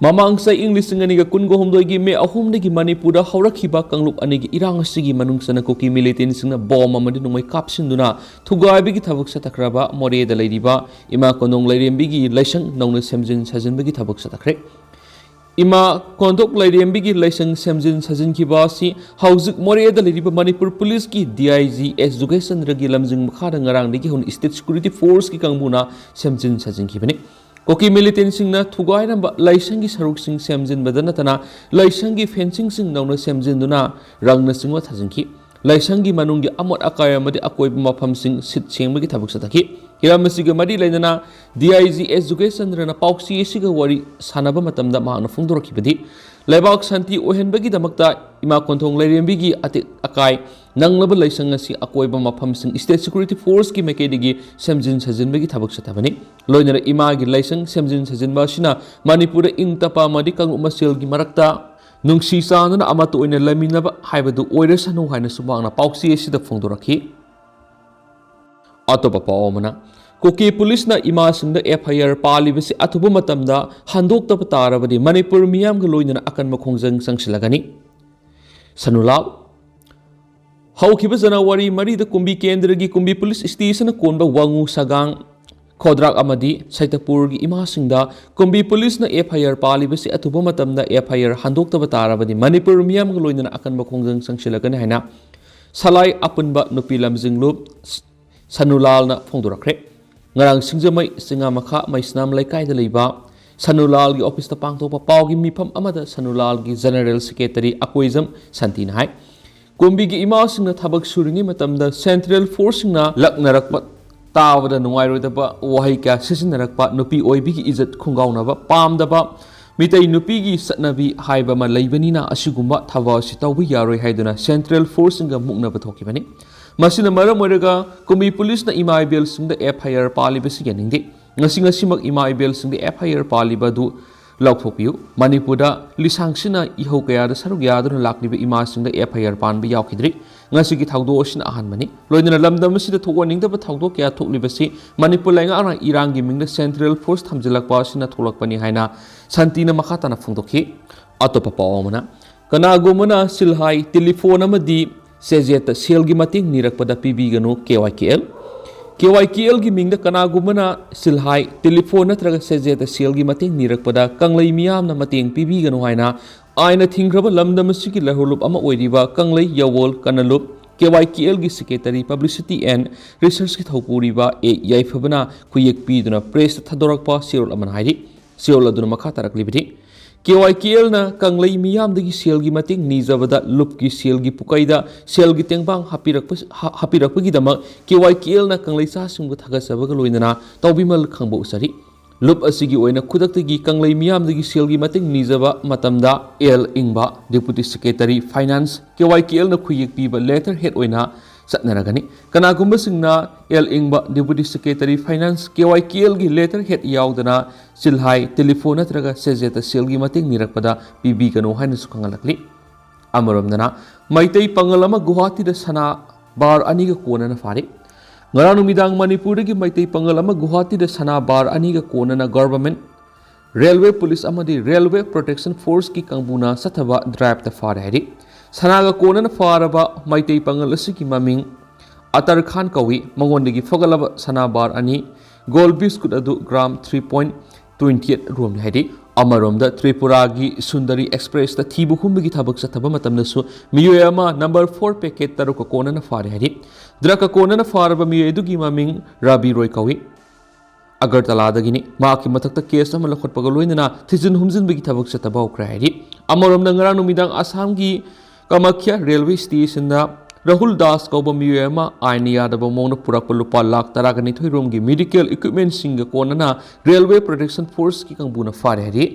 ꯃꯃꯥꯡ ꯆꯍꯤ ꯏꯪ ꯂꯤꯁꯤꯡ ꯑꯅꯤꯒ ꯀꯨꯟꯒ ꯍꯨꯝꯗꯣꯏꯒꯤ ꯃꯦ ꯑꯍꯨꯝꯗꯒꯤ ꯃꯅꯤꯄꯨꯔꯗ ꯍꯧꯔꯛꯈꯤꯕ ꯀꯥꯡꯂꯨꯞ ꯑꯅꯤꯒꯤ ꯏꯔꯥꯡ ꯑꯁꯤꯒꯤ ꯃꯅꯨꯡ ꯆꯟꯅ ꯀꯨꯀꯤ militantꯁꯤꯡꯅ bomb ꯑꯃꯗꯤ ꯅꯣꯡꯃꯩ ꯀꯥꯞꯁꯤꯟꯗꯨꯅ ꯊꯨꯒꯥꯏꯕꯒꯤ ꯊꯕꯛ ꯆꯠꯊꯈ꯭ꯔꯕ ꯃꯣꯔꯦꯗ ꯂꯩꯔꯤꯕ ꯏꯃꯥ ꯀꯣꯟꯗꯣꯡ ꯂꯥꯏꯔꯦꯝꯕꯤꯒꯤ ꯂꯥꯏꯁꯪ ꯅꯧꯅ ꯁꯦꯝꯖꯤꯟ ꯁꯥꯖꯤꯟꯕꯒꯤ ꯊꯕꯛ ꯆꯠꯊꯈ꯭ꯔꯦ꯫ ꯏꯃꯥ ꯀꯣꯟꯗꯣꯛ ꯂꯥꯏꯔꯦꯝꯕꯤꯒꯤ ꯂꯥꯏꯁꯪ ꯁꯦꯝꯖꯤꯟ ꯁꯥꯖꯤꯟꯈꯤꯕ ꯑꯁꯤ ꯍꯧꯖꯤꯛ ꯃꯣꯔꯦꯗ ꯂꯩꯔꯤꯕ ꯃꯅꯤꯄꯨꯔ ꯄꯨꯂꯤꯁꯀꯤ DIG S ꯖꯨꯒꯦꯁ ꯆꯟꯗ꯭ꯔꯒꯤ ꯂꯝꯖꯤꯡ ꯃꯈꯥꯗ ꯉꯔꯥꯡꯗꯒꯤ ꯍꯧꯅ state security forceꯀꯤ ꯀꯥꯡꯕꯨꯅ ꯁꯦꯝꯖꯤꯟ ꯁꯥꯖꯤꯟꯈꯤꯕꯅꯤ꯫ ꯀꯨꯀꯤ militantꯁꯤꯡꯅ ꯊꯨꯒꯥꯏꯔꯝꯕ ꯂꯥꯏꯁꯪꯒꯤ ꯁꯔꯨꯛꯁꯤꯡ ꯁꯦꯝꯖꯤꯟꯕꯗ ꯅꯠꯇꯅ ꯂꯥꯏꯁꯪꯒꯤ fencingꯁꯤꯡ ꯅꯧꯅ ꯁꯦꯝꯖꯤꯟꯗꯨꯅ ꯔꯪꯅꯆꯤꯡꯕ ꯊꯥꯖꯤꯟꯈꯤ꯫ ꯂꯥꯏꯁꯪꯒꯤ ꯃꯅꯨꯡꯒꯤ ꯑꯃꯣꯠ ꯑꯀꯥꯏ ꯑꯃꯗꯤ ꯑꯀꯣꯏꯕ ꯃꯐꯝꯁꯤꯡ ꯁꯤꯠ ꯁꯦꯡꯕꯒꯤ ꯊꯕꯛ ꯆꯠꯊꯈꯤ꯫ ꯍꯤꯔꯝ ꯑꯁꯤꯒ ꯃꯔꯤ ꯂꯩꯅꯅ DIG S ꯖꯨꯒꯦꯁ ꯆꯟꯗ꯭ꯔꯅ ꯄꯥꯎꯆꯦ ꯑꯁꯤꯒ ꯋꯥꯔꯤ ꯁꯥꯟꯅꯕ ꯃꯇꯝꯗ ꯃꯍꯥꯛꯅ ꯐꯣꯡꯗꯣꯔꯛꯈꯤꯕꯗꯤ, ꯂꯩꯕꯥꯛ ꯁꯥꯟꯇꯤ ꯑꯣꯏꯍꯟꯕꯒꯤꯗꯃꯛꯇ ꯏꯃꯥ ꯀꯣꯟꯊꯣꯡ ꯂꯥꯏꯔꯦꯝꯕꯤꯒꯤ ꯑꯇꯦꯛ ꯑꯀꯥꯏ ꯅꯪꯂꯕ ꯂꯥꯏꯁꯪ ꯑꯁꯤ ꯑꯀꯣꯏꯕ ꯃꯐꯝꯁꯤꯡ state security forceꯀꯤ ꯃꯥꯏꯀꯩꯗꯒꯤ ꯁꯦꯝꯖꯤꯟ ꯁꯥꯖꯤꯟꯕꯒꯤ ꯊꯕꯛ ꯆꯠꯊꯕꯅꯤ꯫ ꯂꯣꯏꯅꯅ ꯏꯃꯥꯒꯤ ꯂꯥꯏꯁꯪ ꯁꯦꯝꯖꯤꯟ ꯁꯥꯖꯤꯟꯕ ꯑꯁꯤꯅ ꯃꯅꯤꯄꯨꯔꯗ ꯏꯪ ꯇꯞꯄ ꯑꯃꯗꯤ ꯀꯥꯡꯂꯨꯞ ꯃꯁꯦꯜꯒꯤ ꯃꯔꯛꯇ ꯅꯨꯡꯁꯤ ꯆꯥꯟꯅꯅ ꯑꯃꯠꯇ ꯑꯣꯏꯅ ꯂꯩꯃꯤꯟꯅꯕ ꯍꯥꯏꯕꯗꯨ ꯑꯣꯏꯔꯁꯅꯨ ꯍꯥꯏꯅꯁꯨ ꯃꯍꯥꯛꯅ ꯄꯥꯎꯆꯦ ꯑꯁꯤꯗ ꯐꯣꯡꯗꯣꯔꯛꯈꯤ꯫ ꯑꯇꯣꯞꯄ ꯄꯥꯎ ꯑꯃꯅ, ꯀꯨꯀꯤ ꯄꯨꯂꯤꯁꯅ ꯏꯃꯥꯁꯤꯡꯗ ꯑꯦꯐ ꯑꯥꯏ ꯑꯥꯔ ꯄꯥꯜꯂꯤꯕꯁꯤ ꯑꯊꯨꯕ ꯃꯇꯝꯗ ꯍꯟꯗꯣꯛꯇꯕ ꯇꯥꯔꯕꯗꯤ ꯃꯅꯤꯄꯨꯔ ꯃꯤꯌꯥꯝꯒ ꯂꯣꯏꯅꯅ ꯑꯀꯟꯕ ꯈꯣꯡꯖꯪ ꯆꯪꯁꯤꯜꯂꯒꯅꯤ꯫ ꯁꯅꯨꯂꯥꯜ꯫ ꯍꯧꯈꯤꯕ ꯖꯅꯋꯥꯔꯤ ꯃꯔꯤꯗ ꯀꯨꯝꯕꯤ ꯀꯦꯟꯗ꯭ꯔꯒꯤ ꯀꯨꯝꯕꯤ ꯄꯨꯂꯤꯁ ꯁ꯭ꯇꯦꯁꯟꯅ ꯀꯣꯟꯕ ꯋꯥꯉꯨ ꯁꯒꯥꯡ, ꯈꯣꯗ꯭ꯔꯥꯛ ꯑꯃꯗꯤ ꯁꯩꯇꯄꯨꯔꯒꯤ ꯏꯃꯥꯁꯤꯡꯗ ꯀꯨꯝꯕꯤ ꯄꯨꯂꯤꯁꯅ ꯑꯦꯐ ꯑꯥꯏ ꯑꯥꯔ ꯄꯥꯜꯂꯤꯕꯁꯤ ꯑꯊꯨꯕ ꯃꯇꯝꯗ ꯑꯦꯐ ꯑꯥꯏ ꯑꯥꯔ ꯍꯟꯗꯣꯛꯇꯕ ꯇꯥꯔꯕꯗꯤ ꯃꯅꯤꯄꯨꯔ ꯃꯤꯌꯥꯝꯒ ꯂꯣꯏꯅꯅ ꯑꯀꯟꯕ ꯈꯣꯡꯖꯪ ꯆꯪꯁꯤꯜꯂꯛꯀꯅꯤ ꯍꯥꯏꯅ ꯁꯂꯥꯏ ꯑꯄꯨꯟꯕ ꯅꯨꯄꯤ ꯂꯝꯖꯤꯡꯂꯨꯞ ꯁꯅꯨꯂꯥꯜꯅ ꯐꯣꯡꯗꯣꯔꯛꯈ꯭ꯔꯦ꯫ ꯉꯔꯥꯡ ꯁꯤꯡꯖꯃꯩ ꯆꯤꯉꯥꯃꯈꯥ ꯃꯩꯁꯅꯥꯝ ꯂꯩꯀꯥꯏꯗ ꯂꯩꯕ ꯁꯅꯨꯂꯥꯜꯒꯤ ꯑꯣꯐꯤꯁꯇ ꯄꯥꯡꯊꯣꯛꯄ ꯄꯥꯎꯒꯤ ꯃꯤꯐꯝ ꯑꯃꯗ ꯁꯅꯨꯂꯥꯜꯒꯤ ꯖꯦꯅꯔꯦꯜ ꯁꯦꯀ꯭ꯔꯦꯇꯔꯤ ꯑꯀꯣꯏꯖꯝ ꯁꯥꯟꯇꯤꯅ ꯍꯥꯏ, ꯀꯨꯝꯕꯤꯒꯤ ꯏꯃꯥꯁꯤꯡꯅ ꯊꯕꯛ ꯁꯨꯔꯤꯉꯩ ꯃꯇꯝꯗ ꯁꯦꯟꯇ꯭ꯔꯦꯜ ꯐꯣꯔꯁꯁꯤꯡꯅ ꯂꯛꯅꯔꯛꯄ, ꯇꯥꯕꯗ ꯅꯨꯡꯉꯥꯏꯔꯣꯏꯗꯕ ꯋꯥꯍꯩ ꯀꯌꯥ ꯁꯤꯖꯤꯟꯅꯔꯛꯄ, ꯅꯨꯄꯤ ꯑꯣꯏꯕꯤꯒꯤ ꯏꯖꯠ ꯈꯨꯡꯒꯥꯎꯅꯕ ꯄꯥꯝꯗꯕ, ꯃꯤꯇꯩ ꯅꯨꯄꯤꯒꯤ ꯆꯠꯅꯕꯤ ꯍꯥꯏꯕ ꯑꯃ ꯂꯩꯕꯅꯤꯅ ꯑꯁꯤꯒꯨꯝꯕ ꯊꯕꯛ ꯑꯁꯤ ꯇꯧꯕ ꯌꯥꯔꯣꯏ ꯍꯥꯏꯗꯨꯅ ꯁꯦꯟꯇ꯭ꯔꯦꯜ ꯐꯣꯔꯁꯁꯤꯡꯒ ꯃꯨꯛꯅꯕ ꯊꯣꯛꯈꯤꯕꯅꯤ꯫ ꯃꯁꯤꯅ ꯃꯔꯝ ꯑꯣꯏꯔꯒ ꯀꯨꯝꯕꯤ ꯄꯨꯂꯤꯁꯅ ꯏꯃꯥ ꯏꯕꯦꯜꯁꯤꯡꯗ ꯑꯦꯐ ꯑꯥꯏ ꯑꯥꯔ ꯄꯥꯜꯂꯤꯕꯁꯤ ꯌꯥꯅꯤꯡꯗꯦ꯫ ꯉꯁꯤ ꯉꯁꯤꯃꯛ ꯏꯃꯥ ꯏꯕꯦꯜꯁꯤꯡꯗ ꯑꯦꯐ ꯑꯥꯏ ꯑꯥꯔ ꯄꯥꯜꯂꯤꯕ ꯑꯗꯨ ꯂꯧꯊꯣꯛꯄꯤꯌꯨ꯫ ꯃꯅꯤꯄꯨꯔꯗ ꯂꯤꯁꯥꯡꯁꯤꯟꯅ ꯏꯍꯧ ꯀꯌꯥꯗ ꯁꯔꯨꯛ ꯌꯥꯗꯨꯅ ꯂꯥꯛꯂꯤꯕ ꯏꯃꯥꯁꯤꯡꯗ ꯑꯦꯐ ꯑꯥꯏ ꯑꯥꯔ ꯄꯥꯟꯕ ꯌꯥꯎꯈꯤꯗ꯭ꯔꯤ꯫ ꯉꯁꯤꯒꯤ ꯊꯧꯗꯣꯛ ꯑꯁꯤꯅ ꯑꯍꯥꯟꯕꯅꯤ꯫ ꯂꯣꯏꯅꯅ ꯂꯝꯗꯝ ꯑꯁꯤꯗ ꯊꯣꯛꯍꯟꯅꯤꯡꯗꯕ ꯊꯧꯗꯣꯛ ꯀꯌꯥ ꯊꯣꯛꯂꯤꯕꯁꯤ ꯃꯅꯤꯄꯨꯔ ꯂꯩꯉꯥꯛꯅ ꯏꯔꯥꯡꯒꯤ ꯃꯤꯡꯗ ꯁꯦꯟꯇ꯭ꯔꯦꯜ ꯐꯣꯔꯁ ꯊꯝꯖꯤꯜꯂꯛꯄ ꯑꯁꯤꯅ ꯊꯣꯛꯂꯛꯄꯅꯤ ꯍꯥꯏꯅ ꯁꯥꯟꯇꯤꯅ ꯃꯈꯥ ꯇꯥꯅ ꯐꯣꯡꯗꯣꯛꯈꯤ꯫ ꯑꯇꯣꯞꯄ ꯄꯥꯎ ꯑꯃꯅ, ꯀꯅꯥꯒꯨꯝꯕꯅ ꯁꯤꯜꯍꯥꯏ, ꯇꯦꯂꯤꯐꯣꯟ ꯑꯃꯗꯤ ꯁꯦꯖꯦꯠꯇ ꯁꯦꯜꯒꯤ ꯃꯇꯦꯡ ꯅꯤꯔꯛꯄꯗ ꯄꯤꯕꯤꯒꯅꯨ, ꯀꯦ ꯋꯥꯏ ꯀꯦ ꯑꯦꯜ꯫ ꯀꯦ ꯋꯥꯏ ꯀꯦ ꯑꯦꯜꯒꯤ ꯃꯤꯡꯗ ꯀꯅꯥꯒꯨꯝꯕꯅ ꯁꯤꯜꯍꯥꯏ, ꯇꯦꯂꯤꯐꯣꯟ ꯅꯠꯇ꯭ꯔꯒ ꯁꯦꯖꯦꯠꯇ ꯁꯦꯜꯒꯤ ꯃꯇꯦꯡ ꯅꯤꯔꯛꯄꯗ ꯀꯪꯂꯩ ꯃꯤꯌꯥꯝꯅ ꯃꯇꯦꯡ ꯄꯤꯕꯤꯒꯅꯨ ꯍꯥꯏꯅ ꯑꯥꯏꯟꯅ ꯊꯤꯡꯈ꯭ꯔꯕ ꯂꯝꯗꯝ ꯑꯁꯤꯒꯤ ꯂꯩꯍꯧꯔꯂꯨꯞ ꯑꯃ ꯑꯣꯏꯔꯤꯕ ꯀꯪꯂꯩ ꯌꯥꯋꯣꯜ ꯀꯅꯂꯨꯞ, ꯀꯦ ꯋꯥꯏ ꯀꯦ ꯑꯦꯜꯒꯤ ꯁꯦꯀ꯭ꯔꯦꯇꯔꯤ ꯄꯕ꯭ꯂꯤꯁꯤꯇꯤ ꯑꯦꯟ ꯔꯤꯁꯔꯁꯀꯤ ꯊꯧꯄꯨꯔꯤꯕ ꯑꯦ ꯌꯥꯏꯐꯕꯅ ꯈꯨꯌꯦꯛ ꯄꯤꯗꯨꯅ ꯄ꯭ꯔꯦꯁꯇ ꯊꯥꯗꯣꯔꯛꯄ ꯆꯦꯔꯣꯜ ꯑꯃꯅ ꯍꯥꯏꯔꯤ꯫ ꯆꯦꯔꯣꯜ ꯑꯗꯨꯅ ꯃꯈꯥ ꯇꯥꯔꯛꯂꯤꯕꯗꯤ, ꯀꯦ ꯋꯥꯏ ꯀꯦ ꯑꯦꯜꯅ ꯀꯪꯂꯩ ꯃꯤꯌꯥꯝꯗꯒꯤ ꯁꯦꯜꯒꯤ ꯃꯇꯦꯡ ꯅꯤꯖꯕꯗ ꯂꯨꯞꯀꯤ ꯁꯦꯜꯒꯤ ꯄꯨꯀꯩꯗ ꯁꯦꯜꯒꯤ ꯇꯦꯡꯕꯥꯡ ꯍꯥꯞꯄꯤꯔꯛꯄ-, ꯍꯥ-, ꯍꯥꯞꯄꯤꯔꯛꯄꯒꯤꯗꯃꯛ ꯀꯦ ꯋꯥꯏ ꯀꯦ ꯑꯦꯜꯅ ꯀꯪꯂꯩꯆꯥꯁꯤꯡꯕꯨ ꯊꯥꯒꯠꯆꯕꯒ ꯂꯣꯏꯅꯅ ꯇꯧꯕꯤꯃꯜ ꯈꯪꯕ ꯎꯠꯆꯔꯤ꯫ ꯂꯨꯞ ꯑꯁꯤꯒꯤ ꯑꯣꯏꯅ ꯈꯨꯗꯛꯇꯒꯤ ꯀꯪꯂꯩ ꯃꯤꯌꯥꯝꯗꯒꯤ ꯁꯦꯜꯒꯤ ꯃꯇꯦꯡ ꯅꯤꯖꯕ ꯃꯇꯝꯗ ꯑꯦꯜ ꯏꯪꯕ, ꯗꯦꯄꯨꯇꯤ ꯁꯦꯀ꯭ꯔꯦꯇꯔꯤ ꯐꯥꯏꯅꯥꯟꯁ, ꯀꯦ ꯋꯥꯏ ꯀꯦ ꯑꯦꯜꯅ ꯈꯨꯌꯦꯛ ꯄꯤꯕ ꯂꯦꯇꯔ ꯍꯦꯗ ꯑꯣꯏꯅ ꯆꯠꯅꯔꯒꯅꯤ꯫ ꯀꯅꯥꯒꯨꯝꯕꯁꯤꯡꯅ ꯑꯦꯜ ꯏꯪꯕ, ꯗꯦꯄꯨꯇꯤ ꯁꯦꯀ꯭ꯔꯦꯇꯔꯤ ꯐꯥꯏꯅꯥꯟꯁ, ꯀꯦ ꯋꯥꯏ ꯀꯦ ꯑꯦꯜꯒꯤ ꯂꯦꯇꯔ ꯍꯦꯗ ꯌꯥꯎꯗꯅ ꯁꯤꯜꯍꯥꯏ, ꯇꯦꯂꯤꯐꯣꯟ ꯅꯠꯇ꯭ꯔꯒ ꯁꯦꯖꯦꯠꯇ ꯁꯦꯜꯒꯤ ꯃꯇꯦꯡ ꯅꯤꯔꯛꯄꯗ ꯄꯤꯕꯤꯒꯅꯨ ꯍꯥꯏꯅꯁꯨ ꯈꯪꯍꯜꯂꯛꯂꯤ꯫ ꯑꯃꯔꯣꯝꯗꯅ, ꯃꯩꯇꯩ ꯄꯥꯉꯜ ꯑꯃ ꯒꯨꯋꯥꯍꯥꯇꯤꯗ ꯁꯅꯥ ꯕꯥꯔ ꯑꯅꯤꯒ ꯀꯣꯟꯅꯅ ꯐꯥꯔꯤ꯫ ꯉꯔꯥꯡ ꯅꯨꯃꯤꯗꯥꯡ ꯃꯅꯤꯄꯨꯔꯗꯒꯤ ꯃꯩꯇꯩ ꯄꯥꯉꯜ ꯑꯃ ꯒꯨꯋꯥꯍꯥꯇꯤꯗ ꯁꯅꯥ ꯕꯥꯔ ꯑꯅꯤꯒ ꯀꯣꯟꯅꯅ ꯒꯚꯔꯟꯃꯦꯟꯠ ꯔꯦꯜꯋꯦ ꯄꯨꯂꯤꯁ ꯑꯃꯗꯤ ꯔꯦꯜꯋꯦ ꯄ꯭ꯔꯣꯇꯦꯛꯁꯟ ꯐꯣꯔꯁꯀꯤ ꯀꯥꯡꯕꯨꯅ ꯆꯠꯊꯕ ꯗ꯭ꯔꯥꯏꯚꯇ ꯐꯥꯔꯦ ꯍꯥꯏꯔꯤ꯫ ꯁꯅꯥꯒ ꯀꯣꯟꯅꯅ ꯐꯥꯔꯕ ꯃꯩꯇꯩ ꯄꯥꯉꯜ ꯑꯁꯤꯒꯤ ꯃꯃꯤꯡ ꯑꯇꯔ ꯈꯥꯟ ꯀꯧꯏ꯫ ꯃꯉꯣꯟꯗꯒꯤ ꯐꯒꯠꯂꯕ ꯁꯅꯥ ꯕꯥꯔ ꯑꯅꯤ, ꯒꯣꯜ ꯕꯤꯁꯀꯨꯠ ꯑꯗꯨ gram three point twenty eight ꯔꯣꯝꯅꯤ ꯍꯥꯏꯔꯤ꯫ ꯑꯃꯔꯣꯝꯗ ꯇ꯭ꯔꯤꯄꯨꯔꯥꯒꯤ ꯁꯨꯟꯗꯔꯤ ꯑꯦꯛꯁꯄ꯭ꯔꯦꯁꯇ ꯊꯤꯕ ꯍꯨꯝꯕꯒꯤ ꯊꯕꯛ ꯆꯠꯊꯕ ꯃꯇꯝꯗꯁꯨ ꯃꯤꯑꯣꯏ ꯑꯃ ꯅꯝꯕꯔ ꯐꯣꯔ ꯄꯦꯀꯦꯠ ꯇꯔꯨꯛꯀ ꯀꯣꯟꯅꯅ ꯐꯥꯔꯦ ꯍꯥꯏꯔꯤ꯫ ꯗ꯭ꯔꯒꯀ ꯀꯣꯟꯅꯅ ꯐꯥꯔꯕ ꯃꯤꯑꯣꯏ ꯑꯗꯨꯒꯤ ꯃꯃꯤꯡ ꯔꯥꯕꯤ ꯔꯣꯏ ꯀꯧꯏ꯫ ꯑꯒꯔꯇꯂꯥꯗꯒꯤꯅꯤ꯫ ꯃꯍꯥꯛꯀꯤ ꯃꯊꯛꯇ ꯀꯦꯁ ꯑꯃ ꯂꯧꯈꯠꯄꯒ ꯂꯣꯏꯅꯅ ꯊꯤꯖꯤꯟ ꯍꯨꯝꯖꯤꯟꯕꯒꯤ ꯊꯕꯛ ꯆꯠꯊꯕ ꯍꯧꯈ꯭ꯔꯦ ꯍꯥꯏꯔꯤ꯫ ꯑꯃꯔꯣꯝꯗ ꯉꯔꯥꯡ ꯅꯨꯃꯤꯗꯥꯡ ꯑꯁꯥꯝꯒꯤ ꯀꯃꯈ꯭ꯌꯥ ꯔꯦꯜꯋꯦ ꯁ꯭ꯇꯦꯁꯟꯗ ꯔꯥꯍꯨꯜ ꯗꯥꯁ ꯀꯧꯕ ꯃꯤꯑꯣꯏ ꯑꯃ ꯑꯥꯏꯟꯅ ꯌꯥꯗꯕ ꯃꯑꯣꯡꯗ ꯄꯨꯔꯛꯄ ꯂꯨꯄꯥ ꯂꯥꯈ ꯇꯔꯥꯒ ꯅꯤꯊꯣꯏ ꯔꯣꯝꯒꯤ ꯃꯦꯗꯤꯀꯦꯜ ꯏꯀ꯭ꯋꯤꯞꯃꯦꯟꯠꯁꯤꯡꯒ ꯀꯣꯟꯅꯅ ꯔꯦꯜꯋꯦ ꯄ꯭ꯔꯣꯇꯦꯛꯁꯟ ꯐꯣꯔꯁꯀꯤ ꯀꯥꯡꯕꯨꯅ ꯐꯥꯔꯦ ꯍꯥꯏꯔꯤ꯫